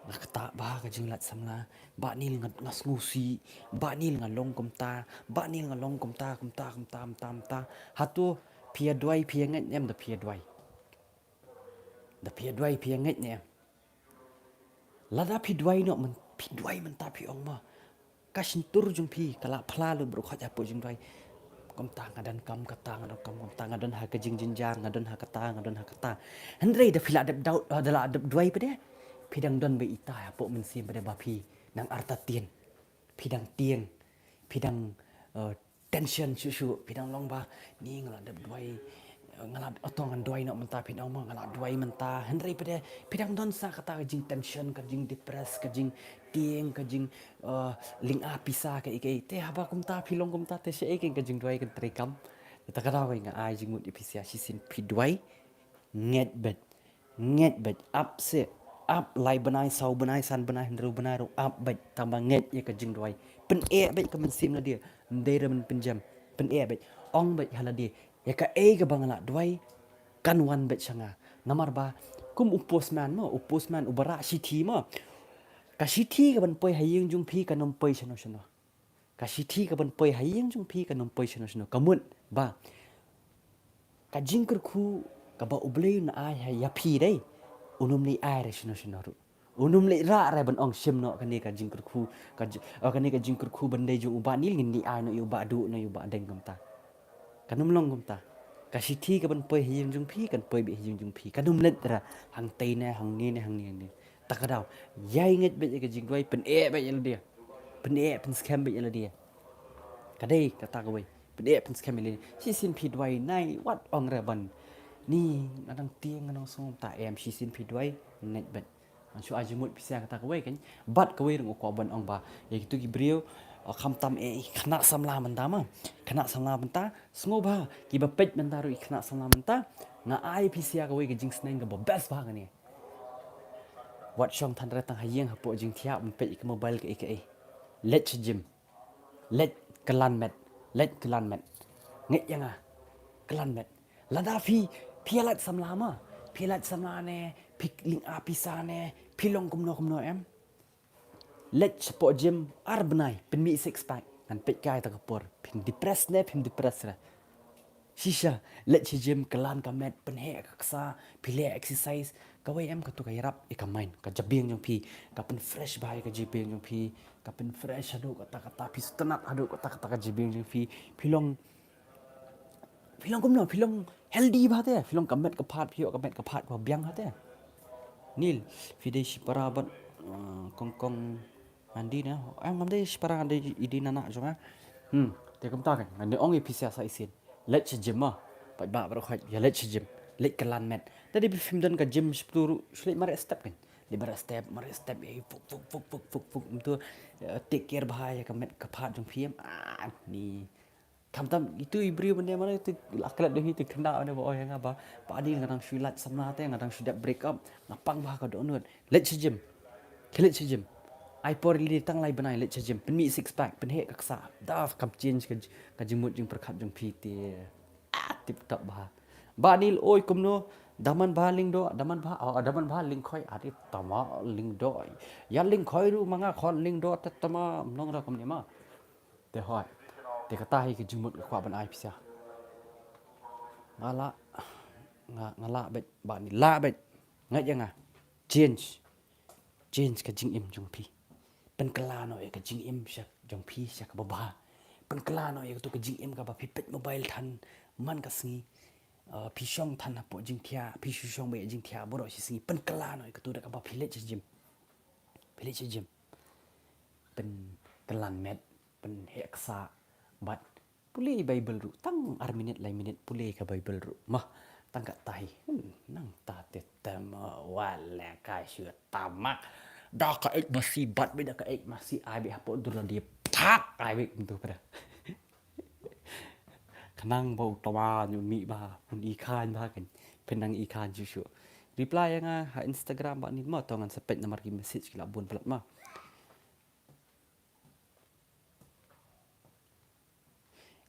nga ktah bha ka jinglait samla, Bah Neil nga, nga sngewsih, Bah Neil nga long kumta, Bah Neil nga long kumta, kumta, kumta, kumta, kumta. Hato phi ïa duwai, phi ïa ngeit ne em da phi ïa duwai? Da phi ïa duwai, phi ïa ngeit ne em? Lada phi duwai noh, myn-, phi duwai mynta phi ong ma. Ka shyntur jong phi, ka la phla lut baroh khoit hapoh jingduwai. Kumta nga donkam kata, nga donkam kumta, nga don ha ka jingjynjar, nga don ha kata, nga don ha kata. Hynrei da phi la dep daw, da la dep duwai pat de. Phi dang don beit ita hapoh mynsiem pat de ba phi nang artatien. Phi dang tieng. Phi dang, eh, tension shuh shuh, phi dang long ba, ni nga la dep duwai, nga la, hato ngan duwai noh mynta, phi dang ong ma nga la duwai mynta, hynrei pat de, phi dang don sa kata ka jingtension, ka jingdepress, ka jingtieng, ka jing, eh, lynga pisa kaei kaei. Te haba kumta, phi long kumta, te shaei kein ka jingduwai kan treikam? Te kata kawei nga ai jingmut ïa phi sha, shisien phi duwai, ngeit beit. Ngeit beit, ap seh, ap lai bnai, saw bnai, san bnai, hynriew bnai ruh, ap beit, tang ba ngeit ïa ka jingduwai. Pyneh beit ka mynsiem lade, ym dei re ban pynjem. Pyneh beit, ong beit ha lade, ïa kaei kaba nga la duwai, kan wan beit sha nga. Namar ba, kum u postman mo, u postman uba rah shithi mo. Ka shithi kaban poi ha ïing jong phi kan ym poi shano shano. Ka shithi kaban poi ha ïing jong phi kan ym poi shano shano. Ka mut ba ka jingkyrkhu kaba U Blei un ai ha ïa phi dei, un ym leit ai re shano shano ruh. Un ym leit rah re ban ong shim noh kane ka jingkyrkhu, ka ji-, eh, kane ka jingkyrkhu ban dei jong u Bah Neil, ngin leit ai noh ïa u Bah Duh, noh ïa u Bah Deng kumta. Kan ym long kumta. Ka shithi kaban poi ha ïing jong phi, kan poi beit ha ïing jong phi. Kan ym leit re hangtei ne, hangne ne, hangne ne. Ta ka daw, ïai ngeit beit ïa ka jingduwai, pyneh beit ïa lade. Pyneh, pynskhem beit ïa lade. Ka dei kata kawei. Pyneh, pynskhem ïa lade. Shisien phi duwai, nai wat ong re ban, ni nga dang tieng, nga dang sngew, ta em, shisien phi duwai, ngeit beit. Ngan shu ai jingmut phi sha kata kawei kein. Bad kawei ruh nga kwah ban ong ba ïa kitu ki briew, eh, khamtam eh i khynnah samla mynta ma. Khynnah samla mynta, sngewbha, kiba peit mynta ruh i khynnah samla mynta, nga ai phi sha kawei ka jingsneng kaba best bha kane. Wat shong than re tang ha ïing hapoh jingthiah ban peit ïa ka mobile kaei kaei. Leit sha gym. Leit kylla met. Leit kylla met. Ngeit ïa nga. Kylla met. Lada phi, phi ïalait samla ma. Phi ïalait samla ne, phi lynga pisa ne, phi long kumno kumno em. Leit shapoh gym ar bnai, pynmih six pack, ngan peit kai ta ka por, phin depress ne, phin depress re. Shisha, leit sha gym, kylla ka met, pynheh ka ksa, phi leh exercise, kawei em katu ka ïarap ïa ka mind, ka jabieng jong phi, ka pynfresh bha ïa ka jabieng jong phi, ka pynfresh haduh katta katta, phi sngewtynnat haduh katta katta ka jabieng jong phi, phi long Phi long kumno, phi long healthy bha te, phi long ka met ka phad, phi ïoh ka met ka phad kaba biang bha te. Neil, phi dei shipara bad, uh, kong kong Andy ne. Em, ngam dei shipara, nga dei i dei na na jong nga. Hmm, te kumta kan, ngan ong ïa phi sha sa shisien. Leit sha gym ma. Paidbah baroh khoit, ïa leit sha gym. Leit kylla met. Te da phim don ka gym shiptu ruh, shu leit mareh step kan. Leit mareh step, mareh step, eh, fuk, fuk, fuk. Em tu, eh, take care bha ïa ka met ka phad jong phi em. Ah, ni. Khamtam itu i briew mynne mano itu la klet dei itu khynnah mynne ba ong ïa nga ba, Bah Adil, nga dang shu lait samla te, nga dang shu dep break up, nga pang bha ka dohnud. Leit sha gym. Khie leit sha gym. Ai por ïa lade tang lai bnai, leit sha gym. Pynmih six pack, pynheh ka ksah. Da kam change ka, ka jingmut jingpyrkhat jong phi te. Ah, tip top bha. Bah Nil, oi kumno? Daman bha lyngdoh, daman bha, oh, daman bha lyngkhoi, ade tama lyngdoh. Ïa lyngkhoi ruh ma nga khot lyngdoh te tama, ym long ruh kumne ma. Te hooid. Te kata hi ka jingmut nga kwah ban ai pisa. Nga lah, nga, nga lah beit, Bah Nil, lah beit. Ngeit ïa nga. Change. Change ka jingim jong phi. Pynkylla noh ïa ka jingim sha jong phi sha kaba bha. Pynkylla noh ïa kato ka jingim kaba phi peit mobile than man ka sngi. Uh, phi shong than hapoh jingthiah, phi shu shong beit ïa jingthiah baroh shi sngi. Pynkylla noh ïa kato da kaba phi leit sha gym. Phi leit sha gym. Pynkylla met, pynheh ksah. Bad pule Bible ruh, tang ar minit, lai minit, pule ka Bible ruh. Mah, tang katta hi. Hmm, nangta te tama, wat la ka shu tama. Da ka eit masi, bat beit da ka eit masi, ai beit hapoh dur lade. Phak, ai beit kumto pat. Khnang ba u tama, u mih bha, un i khan bha kan. Phin nang i khan shuh shuh. Reply ïa nga ha Instagram Bah Nil ma, to ngan sa peit namar ki message ki la bun palat ma.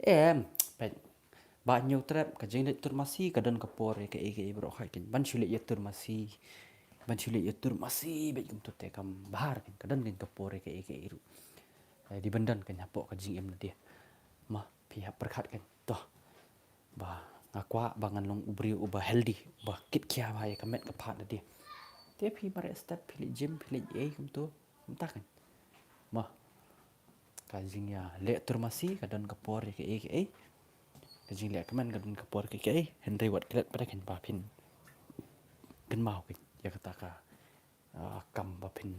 Em, peit. Bah Hynñiewtrep, ka jingleit tur masi ka don ka por ïa kaei kaei baroh khoit kan. Ban shu leit ïa tur masi. Ban shu leit ïa tur masi beit kumto te kam bha kan. Ka don kan ka por ïa kaei kaei ruh. Eh, dei ban don kan hapoh ka jingim lade. Ma, phi hap pyrkhat kan. To. Ba nga kwah ba ngan long u briew uba healthy, uba kitkhia bha ïa ka met ka phad lade. Te phi mareh step, phi leit gym, phi leit ei kumto. Mynta kan. Ma. Ka jingïaleh tur masi ka don ka por ïa kaei kaei. Ka jingleh kmen ka don ka por ïa kaei kaei. Hynrei wat klet pat kan ba phin kynmaw kan ïa kata ka, ah, kam ba phin,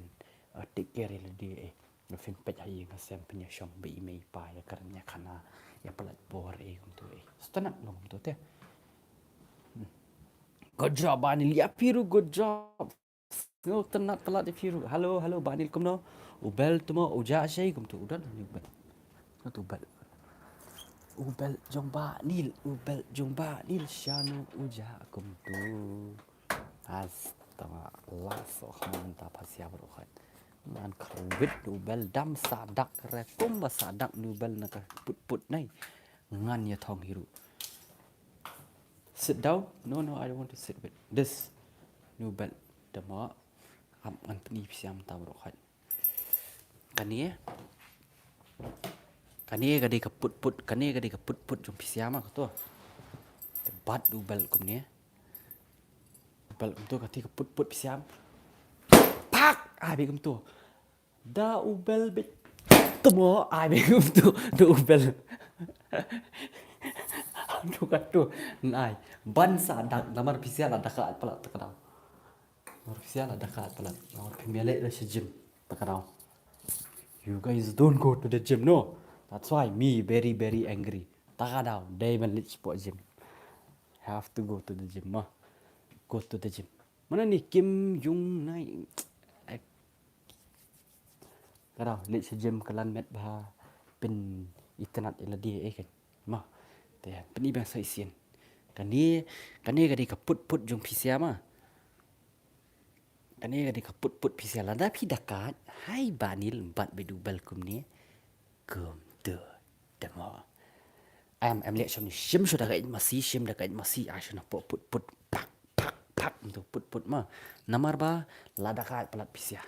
ah, take care ïa lade, eh. Ba phin peit ha ïing ha sem, phin ïa shong bad i mei i pa, ïa kren ïa khana, ïa palat bor, eh, kumto, eh. Sngewtynnat long kumto te. Hmm. Good job, Bah Nil. Ïa phi ruh, good job. Sngewtynnat palat ïa phi ruh. Hello, hello, Bah Nil kumno? U Bel tma u jah shai kumto, u don u Bel. Kumto u Bel. U Bel jong Bah Nil, u Bel jong Bah Nil, shano u jah kumto. As tama la so kham mynta phasia baroh khoit. Ngan kyrwit u Bel, dam sa dak re, kumba sa dak u Bel na ka put put nai. Ngan ïa thong hi ruh. Sit down. No, no, I don't want to sit with this. U Bel, tama. Ap ngan pyni pisa mynta baroh khoit. Kane. Kane ka dei ka put put, kane ka dei ka put put jong pisa ma kato. Te bat u Bel kumne. Bel kumto, kata ka put put pisa. Pak! Ai beit kumto. Da u Bel beit. Tama, ai beit kumto. Da u Bel. Kumto kato. Nai. Ban sa dak namar pisa la da ka palat, ta ka daw. Namar pisa la da ka palat. Namar phi mih leh da sha gym, ta ka daw. You guys don't go to the gym, no? That's why me very, very angry. Ta ka daw, dei ban leit shapoh gym. Have to go to the gym, ma. Go to the gym. Mana ni Kim Jong Nai. Ta ka daw, leit sha gym, kylla met bha, pynitynnat ïa lade, eh, kan. Ma. Te, pyni biang sa shisien. Kane, kane ka dei ka put put jong pisa ma. Kane ka dei ka put put pisa, lada phi da ka, hai Bah Nil, bat beit u Bel kumne. Kumto. Tama. Em, em leh shim ni, shim shuh da ka eit masi, shim da ka eit masi, ai shuh na put put put, pak, pak, pak, kumto put put ma. Namar ba, la da ka palat pisa.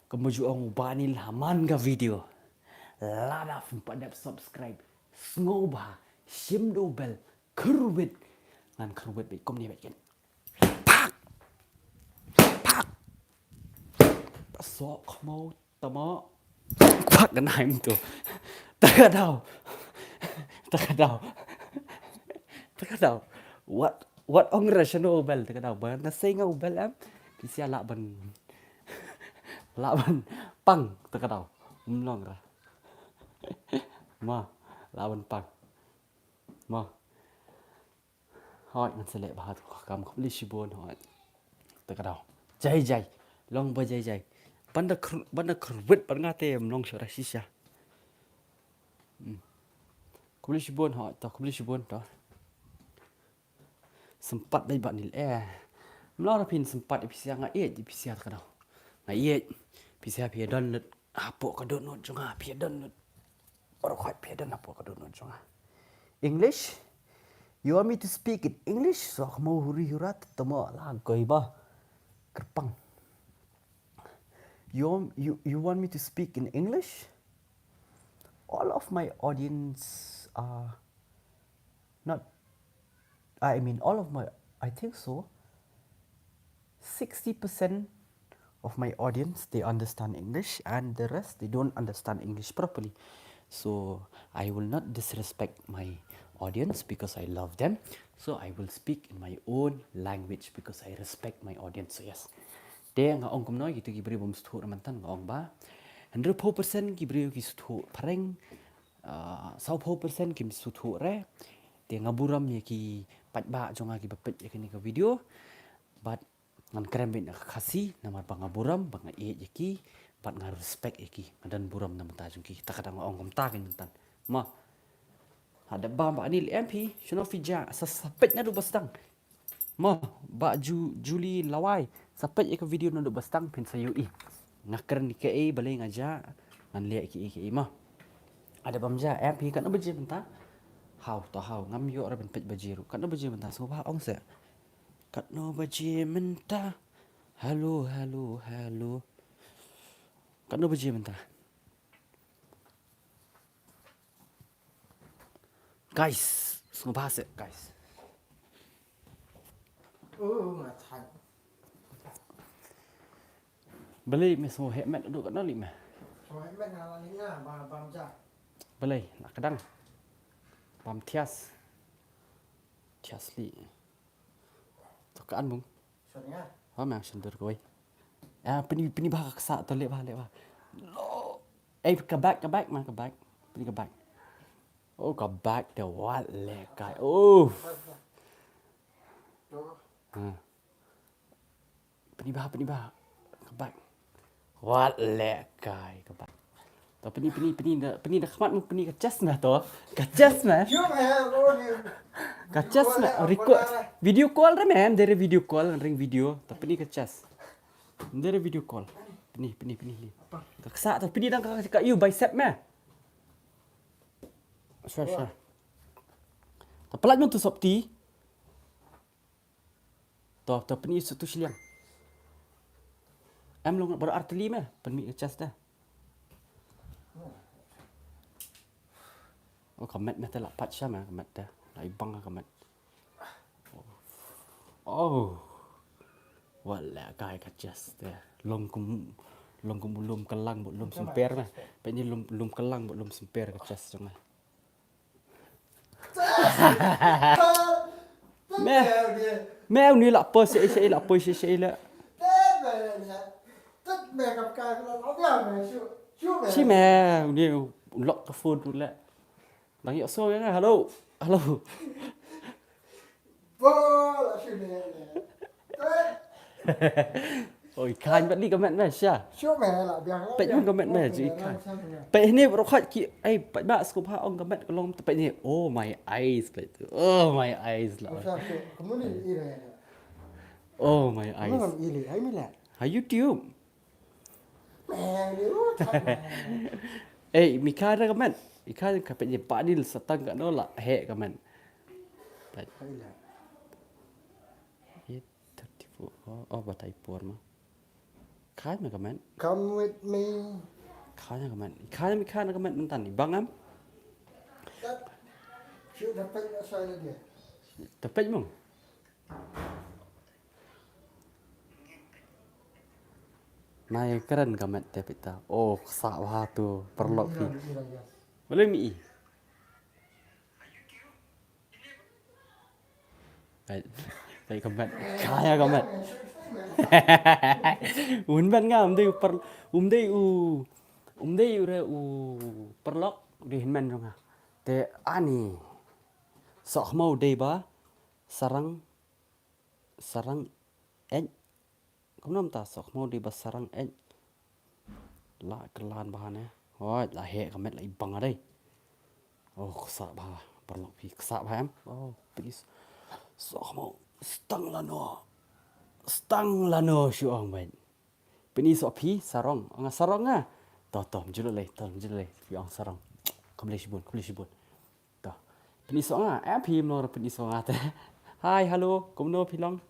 Kumba ju ong u Bah Nil ha man ka video. Lada phim pat dep subscribe, sngewbha shim da u Bel, kyrwit. Ngan kyrwit beit kumne beit kan. Pak! Pak! Soh khmaw tama. Pak, ngan ai mynta. Ta ka daw. Ta ka daw. Ta ka daw. Wat, wat ong re shano u Bel, ta ka daw. Ba na sei nga u Bel em. Pisa lah ban, lah ban pang, ta ka daw. Ym long re. Ma, lah ban pang. Ma. Hooid, ngan sa leh bha tu ka kam, khublei shibun, hooid. Ta ka daw. Jai jai. Long ba jai jai. Ban da kyrwit bad nga te ym long shuh ra shisha. Hmm. Khublei shibun, hooid, to, khublei shibun, to. Sympat beit Bah Nil, eh. Ym long ra phin sympat ïa pisa, nga ïeit ïa pisa, ta ka daw. Nga ïeit. Phi sa phi don lut hapoh ka dohnud jong nga, phi don lut. Baroh khoit phi don hapoh ka dohnud jong nga. English? You want me to speak in English? Sok mo huri hura tamo la goi ba. Kerpang. You, you, you want me to speak in English? All of my audience are not, I mean, all of my, I think so, sixty percent of my audience, they understand English, and the rest, they don't understand English properly. So I will not disrespect my audience because I love them. So I will speak in my own language because I respect my audience. So yes. Te nga ong kumno, ïa kito ki briew bym sngewthuh mynta, nga ong ba hynriewphew percent ki briew ki sngewthuh phareng, ah, sawphew percent kim sngewthuh re. Te nga burom ïa ki paidbah jong nga kiba peit ïa kane ka video. Bad ngan kren beit na ka Khasi namar ba nga burom, ba nga ïeit ïa ki, bad nga respect ïa ki. Nga don burom na bynta jong ki. Te kata nga ong kumta kein mynta. Mo. Haba bam ba ani lem phi, shano phi jia, sa, sa peit naduh ba sdang. Mo, ba Ju-, Julie Lawai, sa peit ïa ka video naduh ba sdang phin sa ïohi. Nga kren kaei balei nga jia, ngan leh kaei kaei mo. Haba bam jia, em phi katno baje mynta? Haw, to haw, ngam ïoh re ban peit baje ruh. Katno baje mynta, sngewbha ong se. Katno baje mynta? Hello, hello, hello. Katno baje mynta? Guys, sngewbha se, guys. Oh, nga thait. Balei me sngew heh met, duk katno lei me? Sngew heh met nga la lei nga, ba, bam ja. Balei, la kdang. Bam thias. Thias lei. To ka an bung. Shon nga. Wa me shon dur kawei. Ah, pynï, pynï ba ka ksa, to leh ba, leh ba. Lo. Eh, ka bag, ka bag, ma ka bag. Pynï ka bag. Oh, ka bag te wat leh kai. Oh. Ha. Pynï ba, pynï ba. Ka bag. Wat leh kai, ka bag. To pynï, pynï, pynï da, pynï da khmat mo, pynï ka chest me to. Ka chest me. Ka chest me. Record. Video call re me, em, dei re video call, ring video. To pynï ka chest. Em dei re video call. Pynï, pynï, pynï, pynï. Ka ksa to pynï dang ka, ka, ka, you bicep me. Sure, sure. To pynlait mo to sopti. To, to pynï sa tu shiliang. Em long baroh artylli me, pynmih ka chest da. Oh, ka met me te la pat sha me, ka met te. La i bang ka met. Oh. Wat leh kai ka chest te. Long kum, long kum lum ka lang bad lum symper me. Pynï lum, lum ka lang bad lum symper ka chest jong me. Me. Me, uni la poi se, se la poi se, se la. Shi me, uni lock ka phone tu le. Dang ïoh so ya, hello. Hello. Bol, shu ne, ne. Oi, khan bat li ka met me sha. Shu me la biang. Peit mun ka met me ji khan. Peit ne bro khat ki, ai, peit ba sngewbha ong ka met ka long, peit ne. Oh my eyes, peit tu. Oh my eyes la. Oh my eyes. Ha YouTube. Eh, mi kha da ka met. I kha ka peit ne ba dil sa tang ka no la he ka met. Peit. Eight thirty-four. Oh, oh, batai por ma. Kha me ka met. Come with me. Kha me ka met. Kha me kha ka met mynta ni. Bang am? Shu da peit na sai la dia. Da peit mong. Nai kren ka met te peit ta. Oh, ksa bha tu paralok phi. Balei mi i. Peit, peit ka met. Kaya ka met. Un ben nga um dei u par, um dei u, um dei u re u paralok dei hynmen jong nga. Te ani. Soh mo dei ba sarang, sarang ej. Kumno mynta soh mo dei ba sarang ej. La kylla bha ne. Hoi, la heh ka met la i bang dei. Oh, ksa bha. Paralok phi ksa bha em. Oh, please. Soh mo. Stang lano. Stang lano shu ong bha. Pyni soh phi sarong. Nga sarong nga. To, to, mjulai, to, mjulai. Phi ong sarong. Khublei shibun, khublei shibun. To. Pyni soh nga. Eh, phi mlong pyni soh nga te. Hai, hello. Kumno phi long?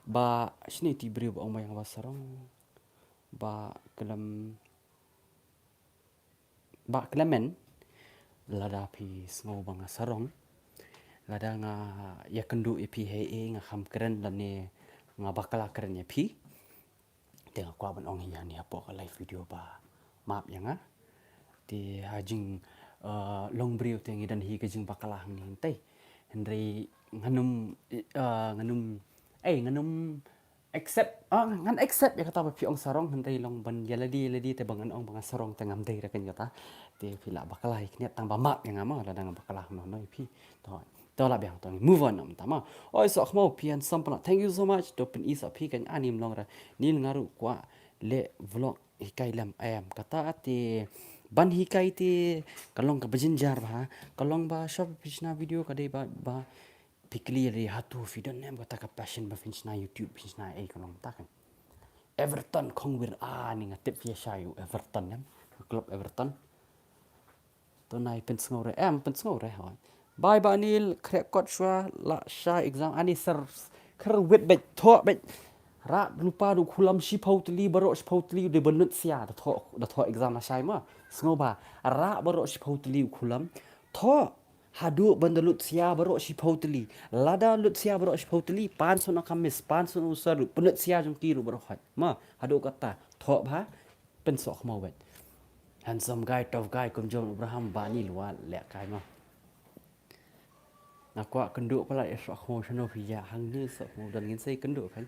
Ba, shini ti briew ba ong ba ïa nga ba sarong. Ba, khlem Bah Clement, lada phi sngew ba nga sarong, lada nga ïakynduh ïa phi hei ei, nga kham kren lane nga bakla kren ïa phi, te nga kwah ban ong hi hangne hapoh ka live video ba map ïa nga. Te ha jing, eh, long briew te ngi don hi ka jingbakla hangne hangtei. Hynrei ngan ym, eh, ngan ym, eh, ngan ym accept, ah, ngan accept ïa kata ba phi ong sarong, hynrei long ban ïa lade ïa lade te ba ngan ong ba nga sarong te ngam dei ruh kein kata. Te phi lah bakla hi khyndiat tang ba map ïa nga mo, lada nga bakla noh noh ïa phi. To, to lah biang, to move on noh mynta mo. Oi Sohkhmaw, phi handsome palat. Thank you so much. To pyni soh phi kein, ani mlong ruh. Nil nga ruh kwah leh vlog hikai lem em. Kata te ban hikai te ka long kaba jynjar bha. Ka long ba shwa phi shna video ka dei ba, ba phi kylli ïa lade hato phi don em kata ka passion ba phin shna YouTube, phin shna ei, ka long kata kein. Everton Khongwir, ani nga tip phi ïa shai u Everton em. Club Everton. To nai pynsngew re em, pynsngew re hoi. Bye Bah Nil, khreh kot shuwa la shah exam, ani sir, kyrwit beit, thoh beit. Rah lypa da u khulam shiphew tylli, baroh shiphew tylli, u dei ba nud sia, da thoh, da thoh exam la shai mo. Sngew bha, rah baroh shiphew tylli u khulam. Thoh, haduh ban da lut sia baroh shiphew tylli. Lada lut sia baroh shiphew tylli, pan shuh na ka miss, pan shuh na u sir ruh, pynlut sia jong ki ruh baroh hoi. Mo, haduh kata, thoh bha, pynsoh khmaw beit. Handsome guy, tough guy, kum John Abraham, Bah Nil, wat leh kai mo. Nga kwah kynduh palat ïa Sohkhmaw shano phi ïa hangne Sohkhmaw, don ngin sa ïakynduh kan.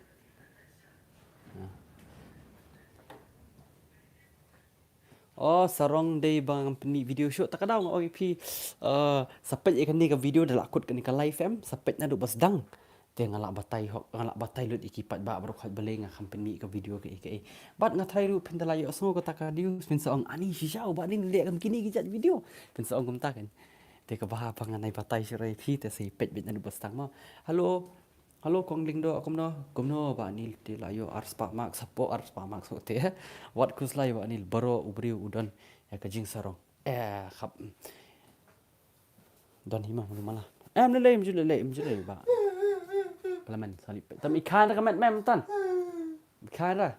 Oh, sarong dei ba ngam pyni video shuh, ta ka daw nga ong ïa phi, eh, sa peit ïa kane ka video da la kut kane ka live em, sa peit naduh ba sdang. Te nga lah batai hok, nga lah batai lut ïa ki paidbah baroh khoit balei nga kham pyni ka video kaei kaei. Bad nga tharai ruh phin da la ïohsngew kata ka news phin sa ong ani shisha u Bah Nil leh kam kine ki jait video. Phin sa ong kumta kan. Te kaba hap ba ngan ai batai shuh ïa phi te sa peit beit naduh ba sdang mo. Hello. Hello Kong Lyngdoh, kumno? Kumno Bah Nil, te la ïoh arspah mark, sapo arspah mark soh te. Wat khuslai Bah Nil, baroh u briew u don ïa ka jingsarong. Eh, khap. Don hi ma, mala. Em lei lei, em ju lei lei, em ju lei ba. Kala men, sorry. Tam i khan ka met mem tan. I khan ra.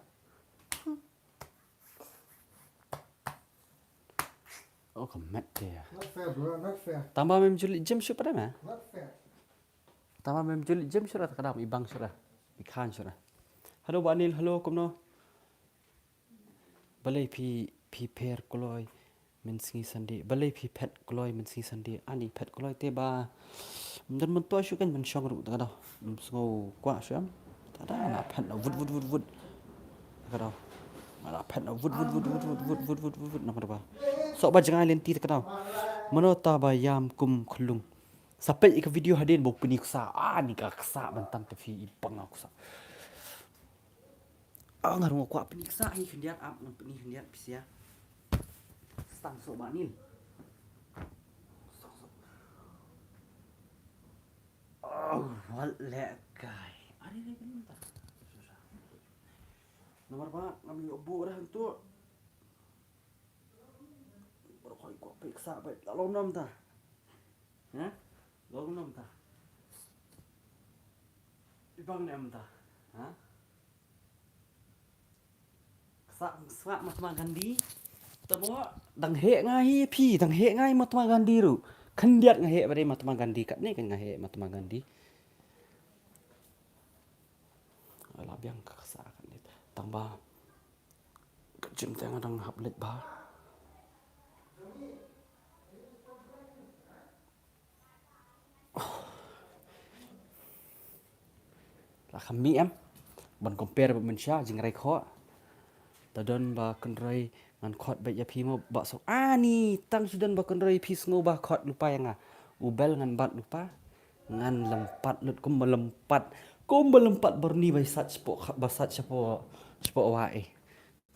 Oh, ka met te. Not fair, bro. Not fair. Tang ba mem ju leit gym shuh pat ma. Not fair. Tang ba mem ju leit gym shuh ra, ta ka dam i bang shuh ra. I khan shuh ra. Hello Bah Nil, hello, kumno? Balei phi, phi pher kloi mynsngi Sunday. Balei phi phet kloi mynsngi Sunday. Ani phet kloi te ba. Ym don myntoi shuh kan ban shong ruh ta ka daw. Ym sngew kwah shuh em. Ta da na phet na wut wut wut wut. Ta ka daw. Na phet na wut wut wut. Namar ba soh ba jngai lynti ta ka daw. Mano ta ba ïam kum khlung. Sa peit ïa ka video hadien ba u pyni ksa. Ani ka ksa ban tam te phi i pang ksa. Ah, nga ruh nga kwah pyni ksa hi khyndiat ap, ngan pyni khyndiat phi sia. Stang soh Bah Nil. Stang soh. Oh, wat leh kai. Are re, pyni mynta. Namar ba ngam ïoh buh dah hangtu. Baroh khoit kwah peit ksa beit. La long nam ta. Ha? Long nam ta. I bang ne am ta. Ha? Ksa, ksa Mahatma Gandhi. Tamo dang heh nga hi phi, dang heh nga hi Mahatma Gandhi ruh. Khyndiat nga heh ba dei Mahatma Gandhi, katne kan nga heh Mahatma Gandhi. Ai la biang ka ksa katne. Tang ba ka gym te nga dang hap leit bha. La kham mih em ban compare bad mynshuwa, jingrai khoh. Ta don ba kynroi ngan khot beit ïa phi mo Bah Soh. Ani tang shu don ba kynroi phi sngew ba khot lypa ïa nga. U bel ngan bat lypa. Ngan lympat lut kumba lympat. Kumba lympat byrni ba sat shapoh, ba sat shapoh, shapoh wah eh.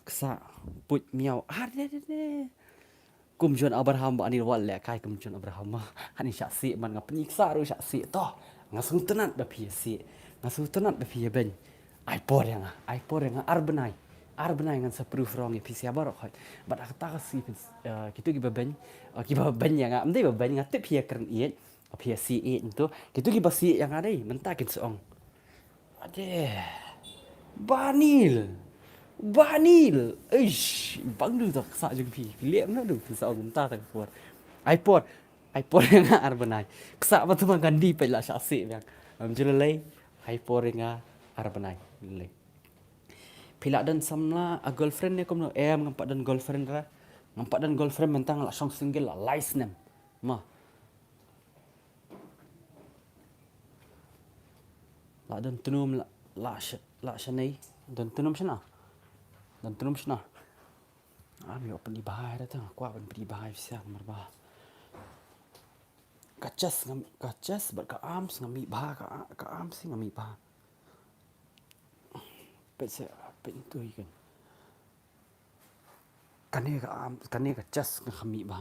Ksa, puit miaw. Ah, de, de, de. Kum John Abraham ba ani wat leh kai kum John Abraham ma. Ani shah sih man nga pyni ksa ruh shah sih to. Nga sngewtynnat ba phi ïa sih. Nga sngewtynnat ba phi ïa beiñ. Ai por ïa nga, ai por ïa nga ar bnai. Ar bnai ngan sa proof wrong ïa phi sha baroh khoit. Bad ha kata ka sngi phi, eh, kito kiba beiñ, eh, kiba beiñ ïa nga, ym dei ba beiñ, nga tip phi ïa kren ïeit, phi ïa sih ïeit nto. Kito kiba sih ïa nga dei, mynta kin sa ong. Ade. Banil. Banil. Eish, bang du ta ksa jong phi. Phi leh na du kin sa ong mynta ta ka por. Ai por. Ai por ïa nga ar bnai. Ksa ba tu ma ngan di peit la sha sih biang. Ym ju lei. Ai por ïa nga ar bnai. Lei. Phi la don samla a girlfriend ne kumno? Em, ngam pat don girlfriend ra. Ngam pat don girlfriend mynta nga la shong single la lai snem. Ma. La don tnum la, la sh-, la shanei. Don tnum shna. Don tnum shna. Am ïoh pynbha ïa ta, kwah ban pynbha ïa phi sha namar ba ka chest ngam, ka chest bad ka arms ngam ïoh bha, ka, ka arms ngam ïoh bha. Peit se, peit tu hi kan. Kane ka arm, kane ka chest nga kham ïoh bha.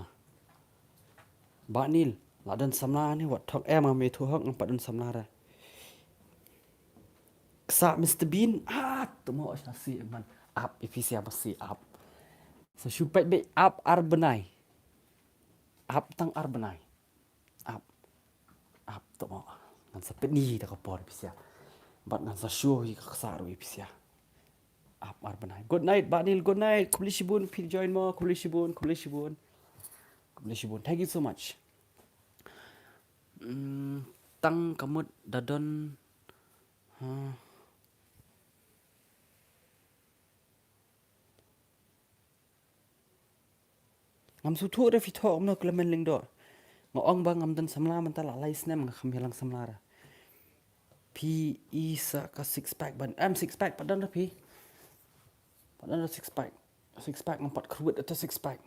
Banil, la don samla ne wat thok em, ngam ïathuh hok, ngam pat don samla ra. Ksa Mister Bean, ah, tmo sha sih man. Ap, ïa phi sha ba sih ap. Sa shu peit beit ap ar bnai. Ap tang ar bnai. Ap. Ap tmo. Ngan sa peit ni ta ka por ïa phi sha. Bad ngan sa show hi ka ksa ruh ïa phi sha. Ap ar bnai. Good night, Banil, good night. Khublei shibun, phi join mo, khublei shibun, khublei shibun. Khublei shibun. Thank you so much. Mm, tang ka mut da don. Ha. Ngam sngewthuh re phi thoh kumno Clement Lyngdoh. Nga ong ba ngam don samla mynta la lai snem nga kham ïalang samla ra. Phi i sa ka six pack ban. Em, six pack pat don re phi. Pat don re six pack. Six pack ngam pat kyrwit ata six pack.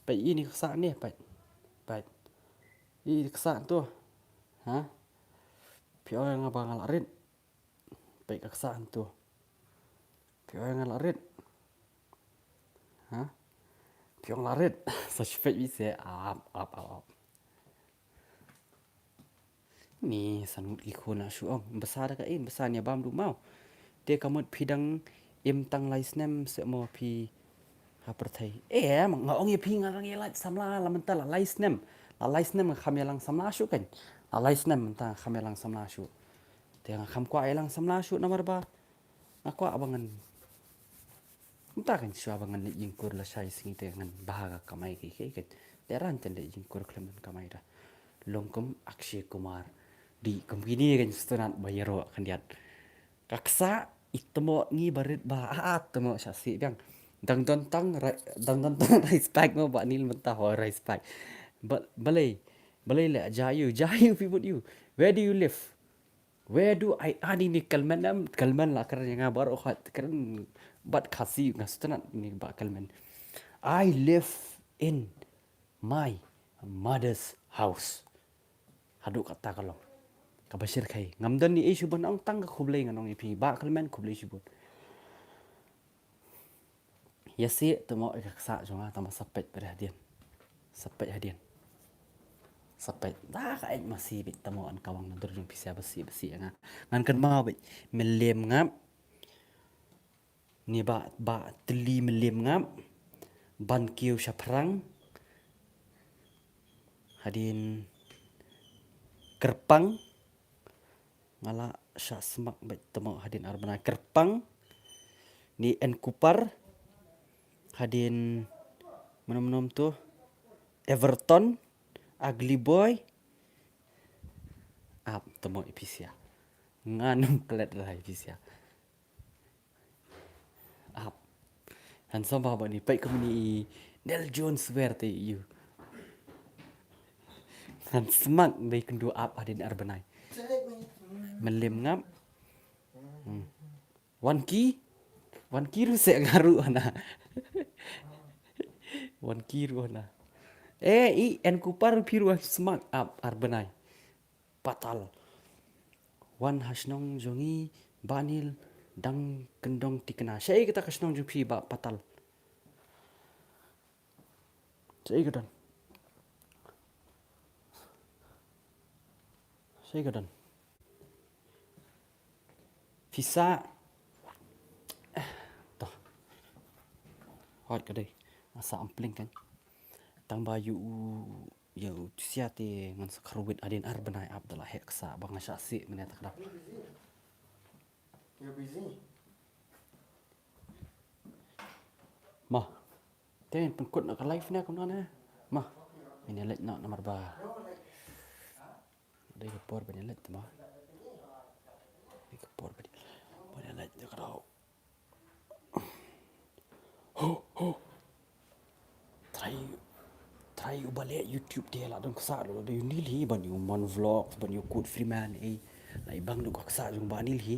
Peit i ni ka ksa ni, peit. Peit. I ka ksa tu. Ha? Phi ong nga ba nga la rit. Peit ka ksa tu. Phi ong nga la rit. Ha? Phi ong la rit. Sa shu peit beit se ap, ap, ap, ap. Ni san ngut ki khun la shu ong. Basa da ka in, basa ni bam du mau. Te ka mut phi dang im tang lai snem se mo phi ha pyrthei. Eh, nga ong ïa phi nga dang ïa lait samla la mynta la lai snem. La lai snem nga kham ïalang samla shuh kan. La lai snem mynta nga kham ïalang samla shuh. Te nga kham kwah ïalang samla shuh namar ba nga kwah ba ngan. Mynta kan shuwa ba ngan leit jingkur lashai sngi te ngan bha ka kamai ki ki kan. Te ran ten leit jingkur khlem don kamai da. Long kum Akshay Kumar. Di kum kine kan stunat ba ïaroh khyndiat. Ka ksa i tmo ngi barit ba a, a tmo sha sih biang. Dang don tang rai-, dang don tang respect mo Banil mynta ho respect. Ba-, balei, balei le ja ïu, ja ïu phi mut ïu. Where do you live? Where do I, ani ni Clement em, Clement la kren ïa nga baroh khat kren bad Khasi nga sngewtynnat ni ba Clement. I live in my mother's house. Haduh katta ka long. Kaba shyrkhei. Ngam don ni ei shuh ban ong tang ka khublei ngan ong ïa phi ba Clement khublei shibun. Ïa sih tmo ïa ka ksa jong nga tang ba sa peit beit hadien. Sa peit hadien. Sa peit. Da ka eit masi beit tmo an kawang na dur jong phi sha ba sih ba sih nga. Ngan kynmaw beit. Mylliem ngap. Ni ba, ba tylli mylliem ngap. Ban kiew shaphrang. Hadien kyrpang. Nga la shah smak beit tmo hadien ar bnai kyrpang. Ni en kupar. Hadien mano mano tu. Everton. Ugly boy. Ap tmo ïa phi sha. Ngan ym klet rai phi sha. Ap. Han sngewbha ba ni peit kumne i Neil Jones wer te ïu. Han smak dei kyndu ap hadien ar bnai. Mylliem ngap. Hmm. Wan ki. Wan ki ruh se nga ruh hana. Wan ki ruh hana. Eh, i en kupar phi ruh smak ap ar bnai. Patal. Wan ha shnong jong ngi Banil dang kyndong tikna. Shaei kata ka shnong jong phi ba Patal? Shaei ka don? Shaei ka don? Phi sa. Hot ka dei. Nga sa umpling kan. Tang ba ïa u, ïa u Tusia te ngan sa kyrwit hadien ar bnai ap da la heh ksa ba nga shah sih mynne ta ka dap. You're busy. Ma. Te pynkut na ka live ne kumno ne? Ma. Ngin ïa leit noh namar ba dei ka por ban ïa leit te ma. Dei ka por ban ïa, ban ïa leit te ka dau. Ho, ho. Trai, trai u ba leh YouTube te la don ksa, la don ïa u Nil hi, ban ïa u Mon Vlogs, ban ïa u Kut Freeman, eh. La i bang du ka ksa jong Bah Nil hi.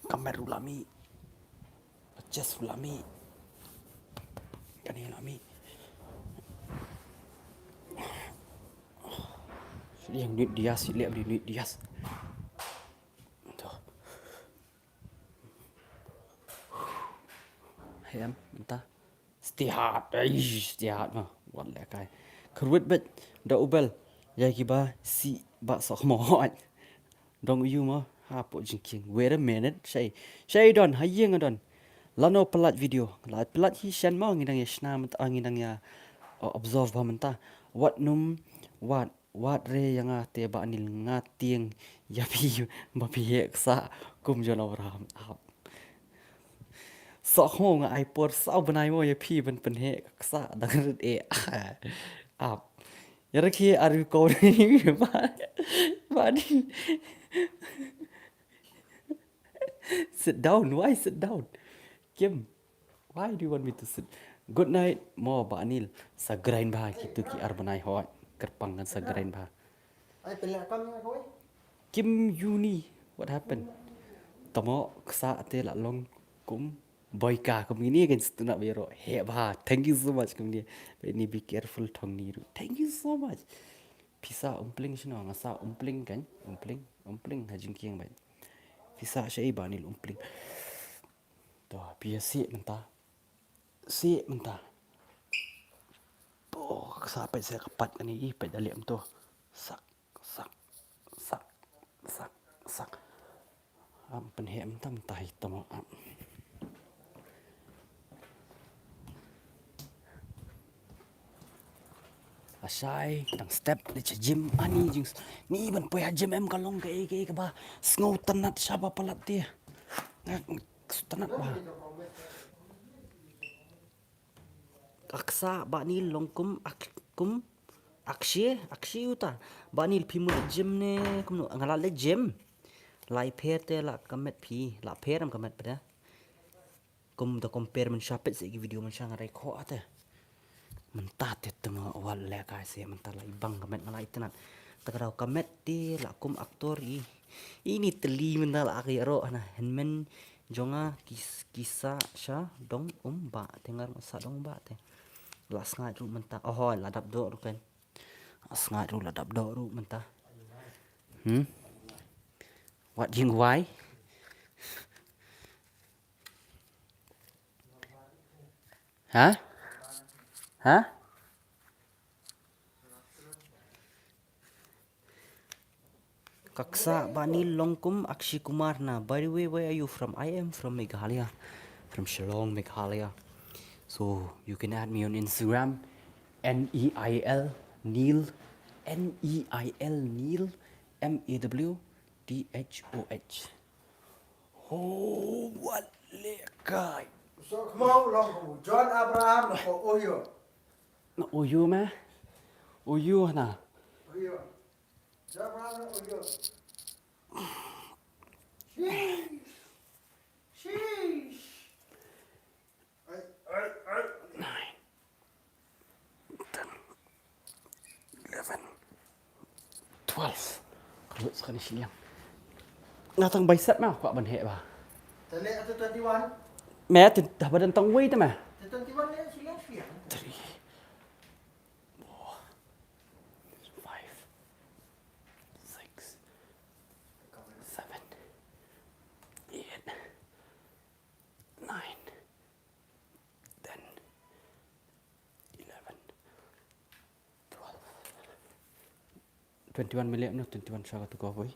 Ka met ruh la mih. Ka chest ruh la mih. Kane la mih. Shu ïa nuit dias, shu leh nuit dias. To. Hem, mynta. Stay hard, ai, stay hard ma. Wat leh kai. Kyrwit beit, da u bel. Ïa kiba sih ba sok mo. Dong u yu mo, hapoh jingkieng. Wait a minute, shai. Shai don, ha ïing don. Lano pynlait video. La pynlait hi shen mo, ngi dang ïa shna mynta, ngi dang ïa, uh, observe ba mynta. Wat num, wat, wat re ïa nga te Bah Nil, nga tieng ïa phi ba phi heh ksa kum John Abraham. Ap. Sok mo nga ai por saw bnai mo ïa phi ban pynheh ksa dang rit eh. Ap. Ïa rakhe aru ko ni ba, ba ni. Sit down, why sit down? Kim, why do you want me to sit? Good night mo Bah Nil. Sa grind bha kitu ki ar bnai hot. Kyrpang kan sa grind bha. Ai pynleh kam ïa kawei. Kim Yuni, what happened? Tamo ksa te la long kum boy ka kum ini kan stunap bero. Heh bha. Thank you so much kum ni. Ini be careful thong ni ru. Thank you so much. Pisa umpling shino nga sa umpling kan. Umpling, umpling ha jingkieng bai. Pisa shai Bah Nil umpling. To, pia sih mynta. Sih mynta. To, ksa peit sih ka pat kani i peit da lem to. Sak, sak, sak, sak, sak. Am pynheh mynta mynta hi tamo am. Ashai, tang step, ni cha gym, ani jing, ni ban poi ha gym em ka long ka ei ka ei kaba, sngew tynat shaba palat te. Nga, tynat ba. Aksa Bah Nil long kum ak-, kum akshe, akshe uta. Bah Nil phi mut gym ne, kum no, nga la le gym. Lai pher te la ka met phi, la pher em ka met pda. Kum da compare mynsha peit sa ki video mynsha nga rai khoh ate. Mynta te tang wat leh kai se mynta la i bang ka met nga la i tynat. Ta ka daw ka met te la kum actor i. Ini teli mynta la ka ïaroh hana hynmen jong nga kis-, kisa sha dong um ba te ngar sa dong ba te. La sngaid ruh mynta. Oho la dap doh ruh kan. La sngaid ruh la dap doh ruh mynta. Hmm? Wat jingwai. Ha? Ha? Kaksa Bah Nil long kum Akshay Kumar na. By the way, where are you from? I am from Meghalaya, from Shillong, Meghalaya. So you can add me on Instagram, N E I L Nil, N E I L Nil, M A W T H O H. Oh, wat leh kai. So, kmo long ko John Abraham ko Ohio. Na Ohio ma? Ohio na. Ohio. John Abraham Ohio. Sheesh. Sheesh. Ai, ai, ai. Nine, ten, eleven, twelve. Ka lut sa kane shiliang. Nga tang bicep ma kwah ban heh ba. Te leh tu twenty-one. Me tu dah badan tang wei tu ma. Te twenty-one leh shiliang shiliang. Three, four, five, six, seven, eight, nine, ten, eleven, twelve. Twenty-one minute no, twenty-one sha ka tu ka boy.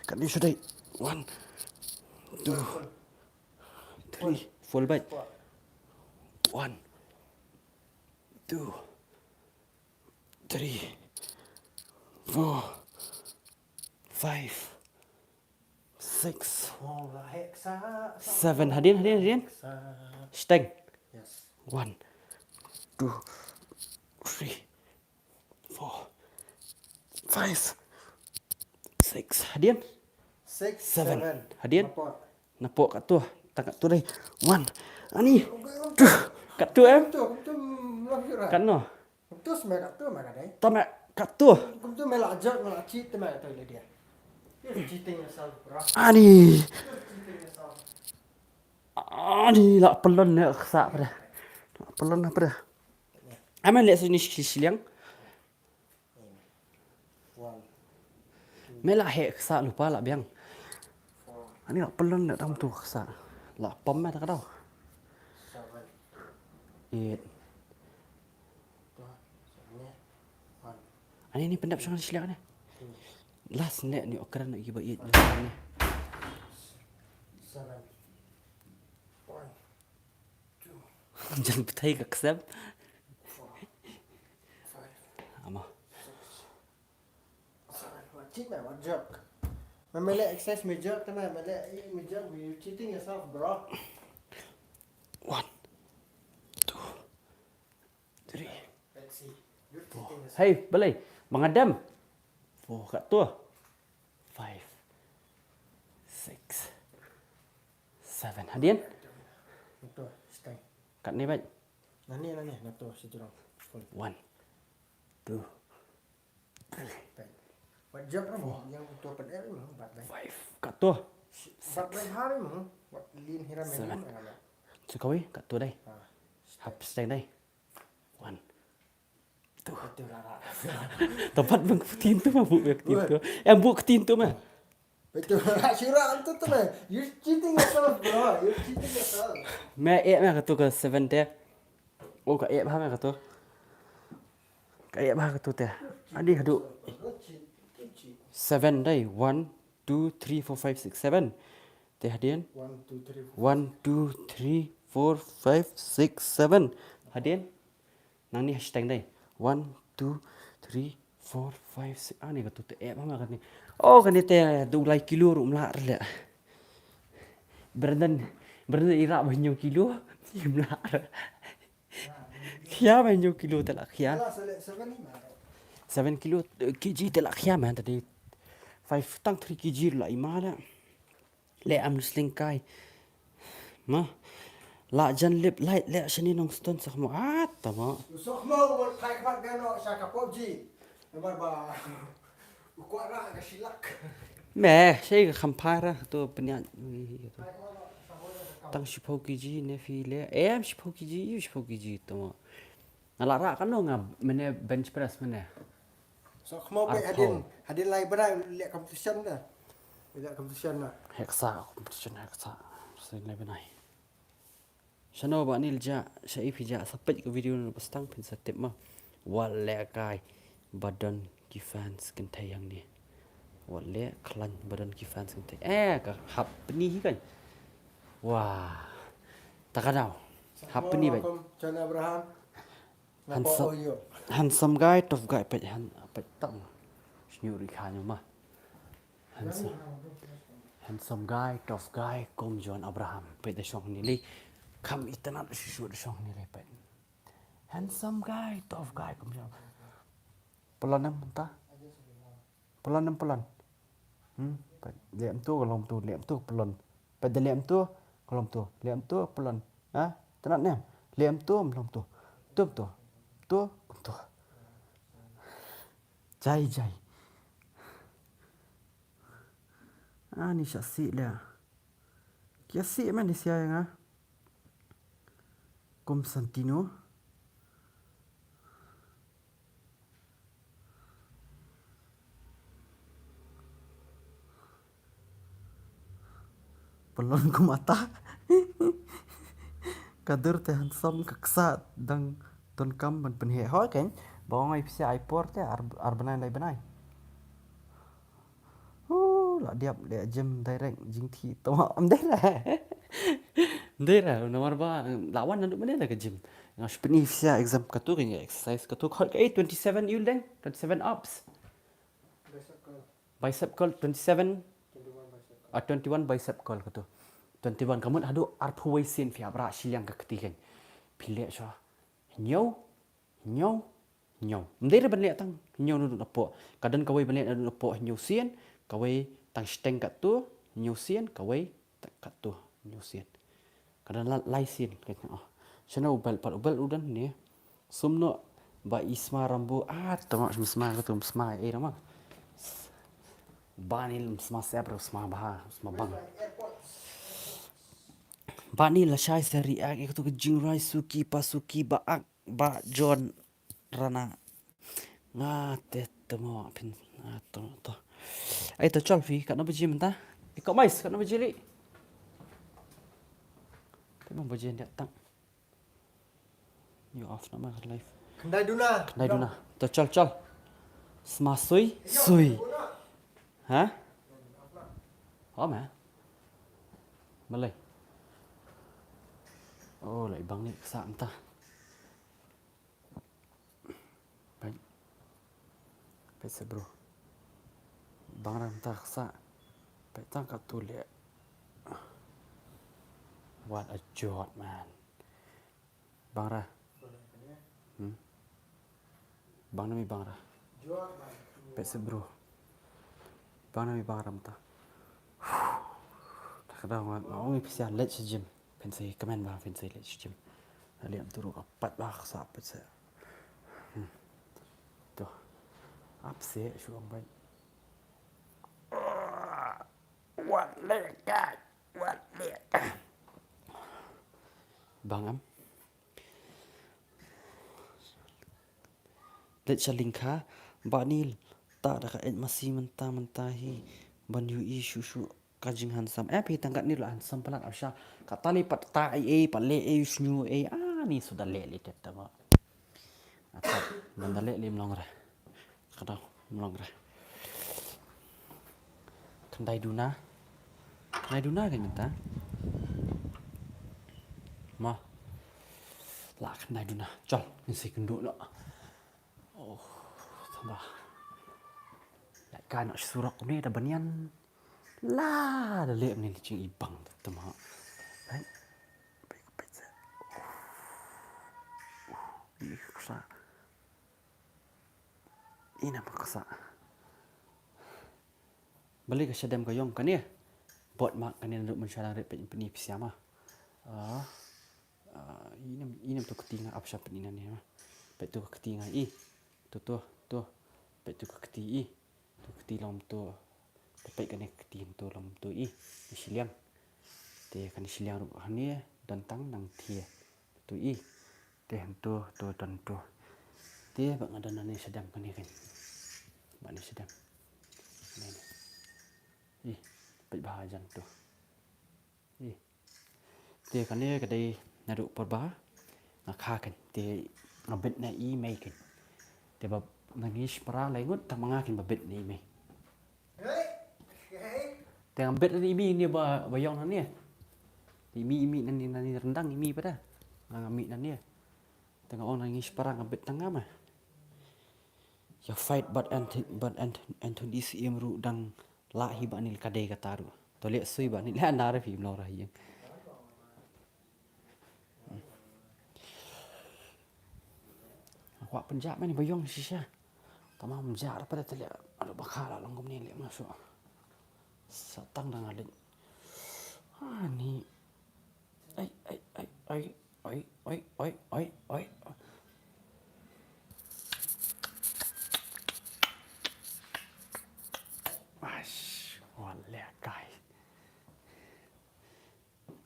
Kan ni shu dei. One, two, three, Pull beit. One, two, three, four, five, six, seven. Hadien, hadien, hadien. Steng. One, two, three, four, five, six. Hadien. Seven. Hadien. Napoh katto. Tang katto dei. One. Ani. Two. Katto em. Katno. Tama katto. Ani. Ani la pylon ne ksa pada. La pylon pada. Amen le sini shiliang. Me la heh ksa lupa la biang. Ani la pylon le tam tu ksa. La pom me ta ka dau. Eight. Ani ni pyndap shong shiliang ne. Last ne ni okran ni ba eight ne. Jan bthei ka ksem. Ama. Cheat me, what joke? Me me le excess me joke, me me le me joke, you cheating yourself, bro. One, two, three. Let's see. You're cheating yourself. Hey, balei? Mangadam. Four katto. Five. Six. Seven. Hadien? Katne bait? Nani, nani, nato situ dong. One, two, three. Bat jump ram yang tu pen er mo bat bai. Five. Katto. Bat bai hari mo. Bat lin hiram. Seven. Sukawei katto dei. Hap steng dei. One, two. Tapat bang kutin tu mah bu kutin tu. Yang bu kutin tu mah. Betul. Shura antu tu mah. You're cheating yourself, bro. You're cheating yourself. Me eh me katto ka seven te. Oh ka eh bah me katto. Ka eh bah katto te. Adi hadu. Seven dei. One, two, three, four, five, six, seven. Te hadien. One, two, three, four, five, six, seven. Hadien. Nang ni hashtag dei. One, two, three, four, five, six. Ani katto te eh bah me katni. Oh kani te du lai kilo ru mla rle. Brendan, Brendan ira bah nyo kilo. Mla. Khia bah nyo kilo te la khia. Seven kilo, eh, K G te la khia man tadi. Five tang three K G la ima la. Le am sling kai. Ma. La jan lip light le shani nong stone sak mo at tama. Sok mo wal kai kwat gano sa ka PUBG. Namar ba. U kwara ka shilak. Me, shai ka khampara tu penya. Tang shipau K G ne fi le. Em shipau K G, yu shipau K G tama. Nga la rah kano nga mene bench press mene. So kmo pe hadien hadien lai bnai le competition da. Le competition na. Heksa competition heksa. Sing lai bnai. Shano ba nil ja sha ipi ja sa peit ka video na bastang phin sa tip ma. Wat le kai badon ki fans kynthei yang ni. Wat le klan badon ki fans kynthei. Eh ka hap pni hi kan. Wah. Takadau. Hap pni bai. John Abraham. Handsome, handsome guy, tough guy, peit han, peit tang. Shnyu ri kha nyu ma. Handsome, handsome guy, tough guy, kum John Abraham. Peit da shong ni le. Kam itanat shu shu da shong ni le peit. Handsome guy, tough guy, kum John. Pelon em ta. Pelon em pelon. Hmm. Lem tu, lom tu, lem tu, pelon. Pada lem tu, lom tu, lem tu, pelon. Ha? Tenat nem. Lem tu, lom tu. Tu, tu. Tu, tu. Jai, jai. Ah, ni sha si le. Kia si man ni sia yang ah. Kum Santino. Pelon kum ata. Ka dur te handsome ka ksa dang ton kam ban pynheh hoi ken. Ba ong ai pisa ai por te ar, ar bnai lai bnai. Hu la diap le jem direct jingthi to am dei la. Dei ra, namar ba la wan naduh mynne da ka gym. Nga shu pyni phi ïa exam katu, ka exercise katu. Ka twenty-seven ïu leng, twenty-seven ups. Bicep curl twenty-seven. Ah, twenty-one bicep curl katu. Twenty-one, ka mut haduh arphew wei sien phi hap rah shiliang ka kti kan. Phi leh shuwa. Hynñiew, hynñiew, hynñiew. Ym dei re ban leh tang hynñiew naduh napoh. Ka don kawei ban leh naduh napoh hynñiew sien, kawei tang shiteng katto hynñiew sien, kawei tang katto hynñiew sien. Ka don la-, lai sien ka tang, oh. Shano u belt pat, u belt u don ne. Sum noh ba i sma Rambo, ah, tama sma ka tu sma, eh, Rama. Ba ni sma sep, sma bha, sma bang. Ba ni la shai seri ak, eh, ka tu ka jingrai suki pa suki ba ak. Ba John Rana. Nga te temo phin, ah, to, to. Ai to chol phi, katno baje mynta? Iko mais, katno baje li? Temo baje ndia tang. You off nama live. Khyndai duna. Khyndai duna. To chol, chol. Sma sui, sui. Ha? Oh ma. Malai. Oh, lai bang ni ksa mynta. Peit. Peit se bro. Bang ra mynta ksa. Peit tang ka tu leh. What a jot, man. Bang ra. Hmm? Bang na mi bang ra. Peit se bro. Bang na mi bang ra mynta. Ka dang nga ong phi sa leit sha gym. Phin sa comment ba phin sa leit sha gym. Liam tu ruh ka pat ba ka sa pat sa. Hmm. Tu. Ap se shu ong bai. Wat le kai. Wat le. Bang am. Leit sha lyngkha, ba ni ta da ka eit masi mynta mynta hi, ban yu i shu shu ka jinghandsome. Eh, phi tang kat ni la handsome palat, asha ka tali pat ta ei ei, pat le ei, shu ei, ah, ni suda le le tet ta ba. Ata, ban da le le mlong ra. Ka dau mlong ra. Khyndai duna. Khyndai duna ka mynta. Ma. La khyndai duna. Chal, ngin sa ïakynduh noh. Oh, tamba. La ka noh surok ni da banyan. La da leh ni jingibang tama. Right? Peit, peit sa. Ih, ksa. Ina ma ksa. Balei ka shadem ka ïong kane. Bot ma kane naduh mynshuwa dang rit peit pyni phi sa ma. Ah. Ah, inem, inem tu kti nga ap sha pyni nane ma. Peit tu ka kti nga i. Tu, tu, tu. Peit tu ka kti i. Tu kti long tu. Te peit kane kti tu long tu i. Ni shiliang. Te kane shiliang ruh hangne don tang nang thie. Tu i. Te tu, tu, don tu. Te ba nga don nane shadem kane kan. Ba ne shadem. Kane ne. I. Peit ba hajan tu. I. Te kane ka dei naduh por ba nga kha kan, te nga bit na i mei kan. Te ba nga ngi shipara lai ngut tang ma nga kan ba bit na i mei. Te nga bit na i mei ne ba, ba ïong na ne. I mei, i mei na ne, na ne rendang i mei pada. Nga, nga mei na ne. Te nga ong na ngi shipara nga bit tang nga ma. Ïa fight bad Anth-, bad Anth-, Anthony Syiem ruh dang lah hi ba ni ka dei kata ruh. To leh sui ba ni leh nar phi mlong ra hi. Kwah pynjah mani ba ïong shisha. Tama mynjah ra pada te leh. Aduh ba kha la long kumne leh ma shu. Sa tang dang alit. Ani. Ai, ai, ai, ai, ai, ai, ai, ai, ai. Ash, wale kai.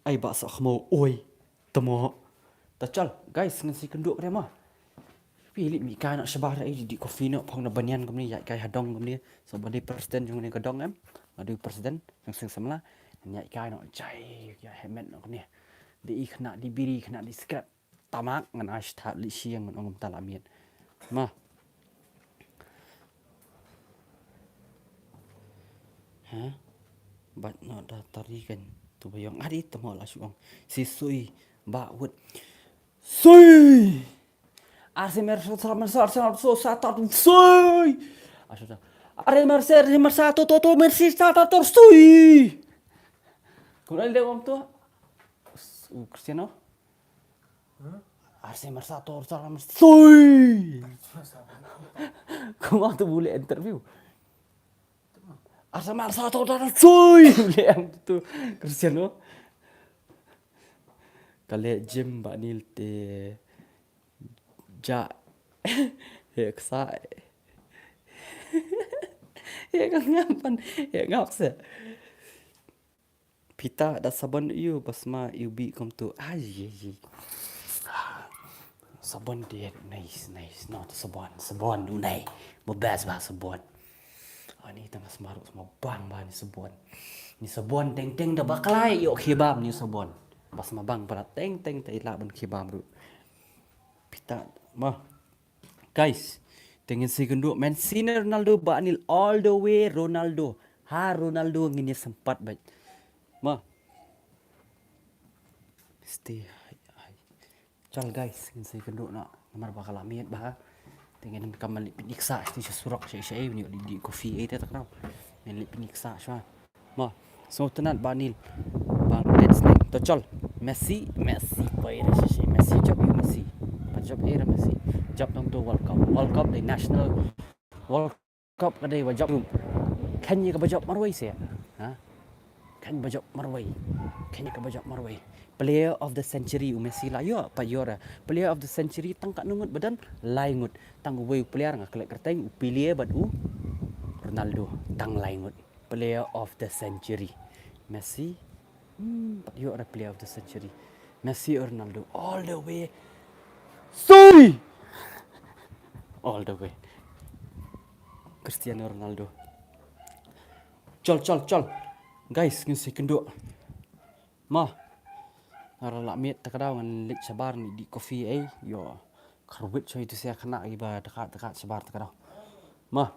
Ai ba sa khmo oi. Tamo. Ta chal, guys, ngan sa ïakynduh kane ma. Phi lip mi kai na shabar ai di coffee no phong na banyan kumne ïa kai hadong kumne. So ba dei president jong ne ka dong em. Nga dei president jong seng samla. Ngan ïa kai no jai ïa hemet no kumne. Di i khna di biri khna di scrap. Tamak ngan ai stat li siang ngan ong ta la miet. Ma. Ha? Bat no da tari kan. Tu ba ïong ari tamo la shu ong. Si sui ba wut. Sui. Arsi mer so sa mer sa sa so sa ta tu sui. Asu ta. Are mer ser mer sa to to to mer si sa ta to sui. Kumno le om tu. U Cristiano. Arsi mer sa to sa mer sui. Kumno tu bule interview. Arsi mer sa to sa sui. Bule em tu Cristiano. Kale Jim ba nil te ja. He ksa. He ka ngapan. He ngap se. Pita da sabon iu basma iu bi kom tu. Ai, ai, ai. Sabon dia nice, nice. No, tu sabon, sabon du nai. Bo best ba sabon. Ani tang smaru sama bang ba ni sabon. Ni sabon teng teng da baklai yo khibam ni sabon. Basma bang para teng teng ta ila ban khibam ru. Pita ma. Guys, tengin si kendu Messi ne Ronaldo ba nil all the way Ronaldo. Ha Ronaldo ngin ïa sempat bait. Ma. Stay high, high. Chal guys, ngin si kendu na. Namar ba kala miet ba. Tengin kam mali pinik sa sti surok sa sa ni di kofi ai te tak nau. Mali pinik sa sa. Ma, so tynat ba nil. Bang let's nil. To chol. Messi, Messi poi re shi shi. Messi jop ïa Messi. Pa jop ïa Messi. Jop nang to World Cup. World Cup the national World Cup ka dei ba jop. Kan ïa ka ba jop marwei se. Ha? Kan ba jop marwei. Kan ïa ka ba jop marwei. Player of the century u Messi la ïoh pa ïoh ra. Player of the century tang ka nungut badan lai ngut. Tang uwei u player nga klet kerteng u Pele bad u Ronaldo tang lai ngut. Player of the century. Messi. Hmm, pat ïoh ra player of the century. Messi, Ronaldo all the way. Sorry. All the way. Cristiano Ronaldo. Chol chol chol. Guys, ngin si kendu. Ma. Ara la miet ta ka daw ngan leit shabar ni di kofi ai. Yo. Kharwit choi tu sia khana iba dekat dekat shabar ta ka daw. Ma.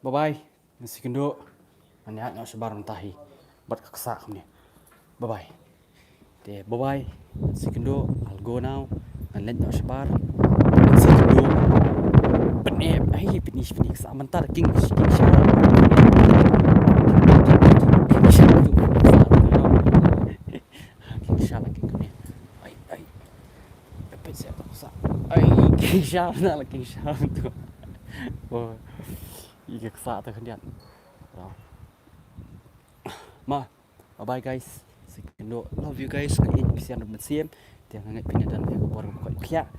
Bye bye. Ngin si kendu. Ngan ïa nyo shabar mynta hi. Bad ka ksa kumne. Bye bye. Te bye bye. Ngin si kendu. I'll go now. Ngan leit nyo shabar. Ngin si kendu. Pynep ai pynep pynep ksa mynta king king shabar. King shabar. King shala king kane. Ai ai. Epet sia tak sa. Ai king shala na la king shala tu. Oh. Ika ksa ta khyndiat. Ma, bye bye guys. Si kendu. Love you guys. Ngai pisian rum siam. Te ngai pina dan he ko bor ko khia.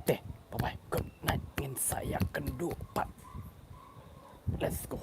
Te bye bye. Good night. Ngin sa ïa kendu pat. Let's go.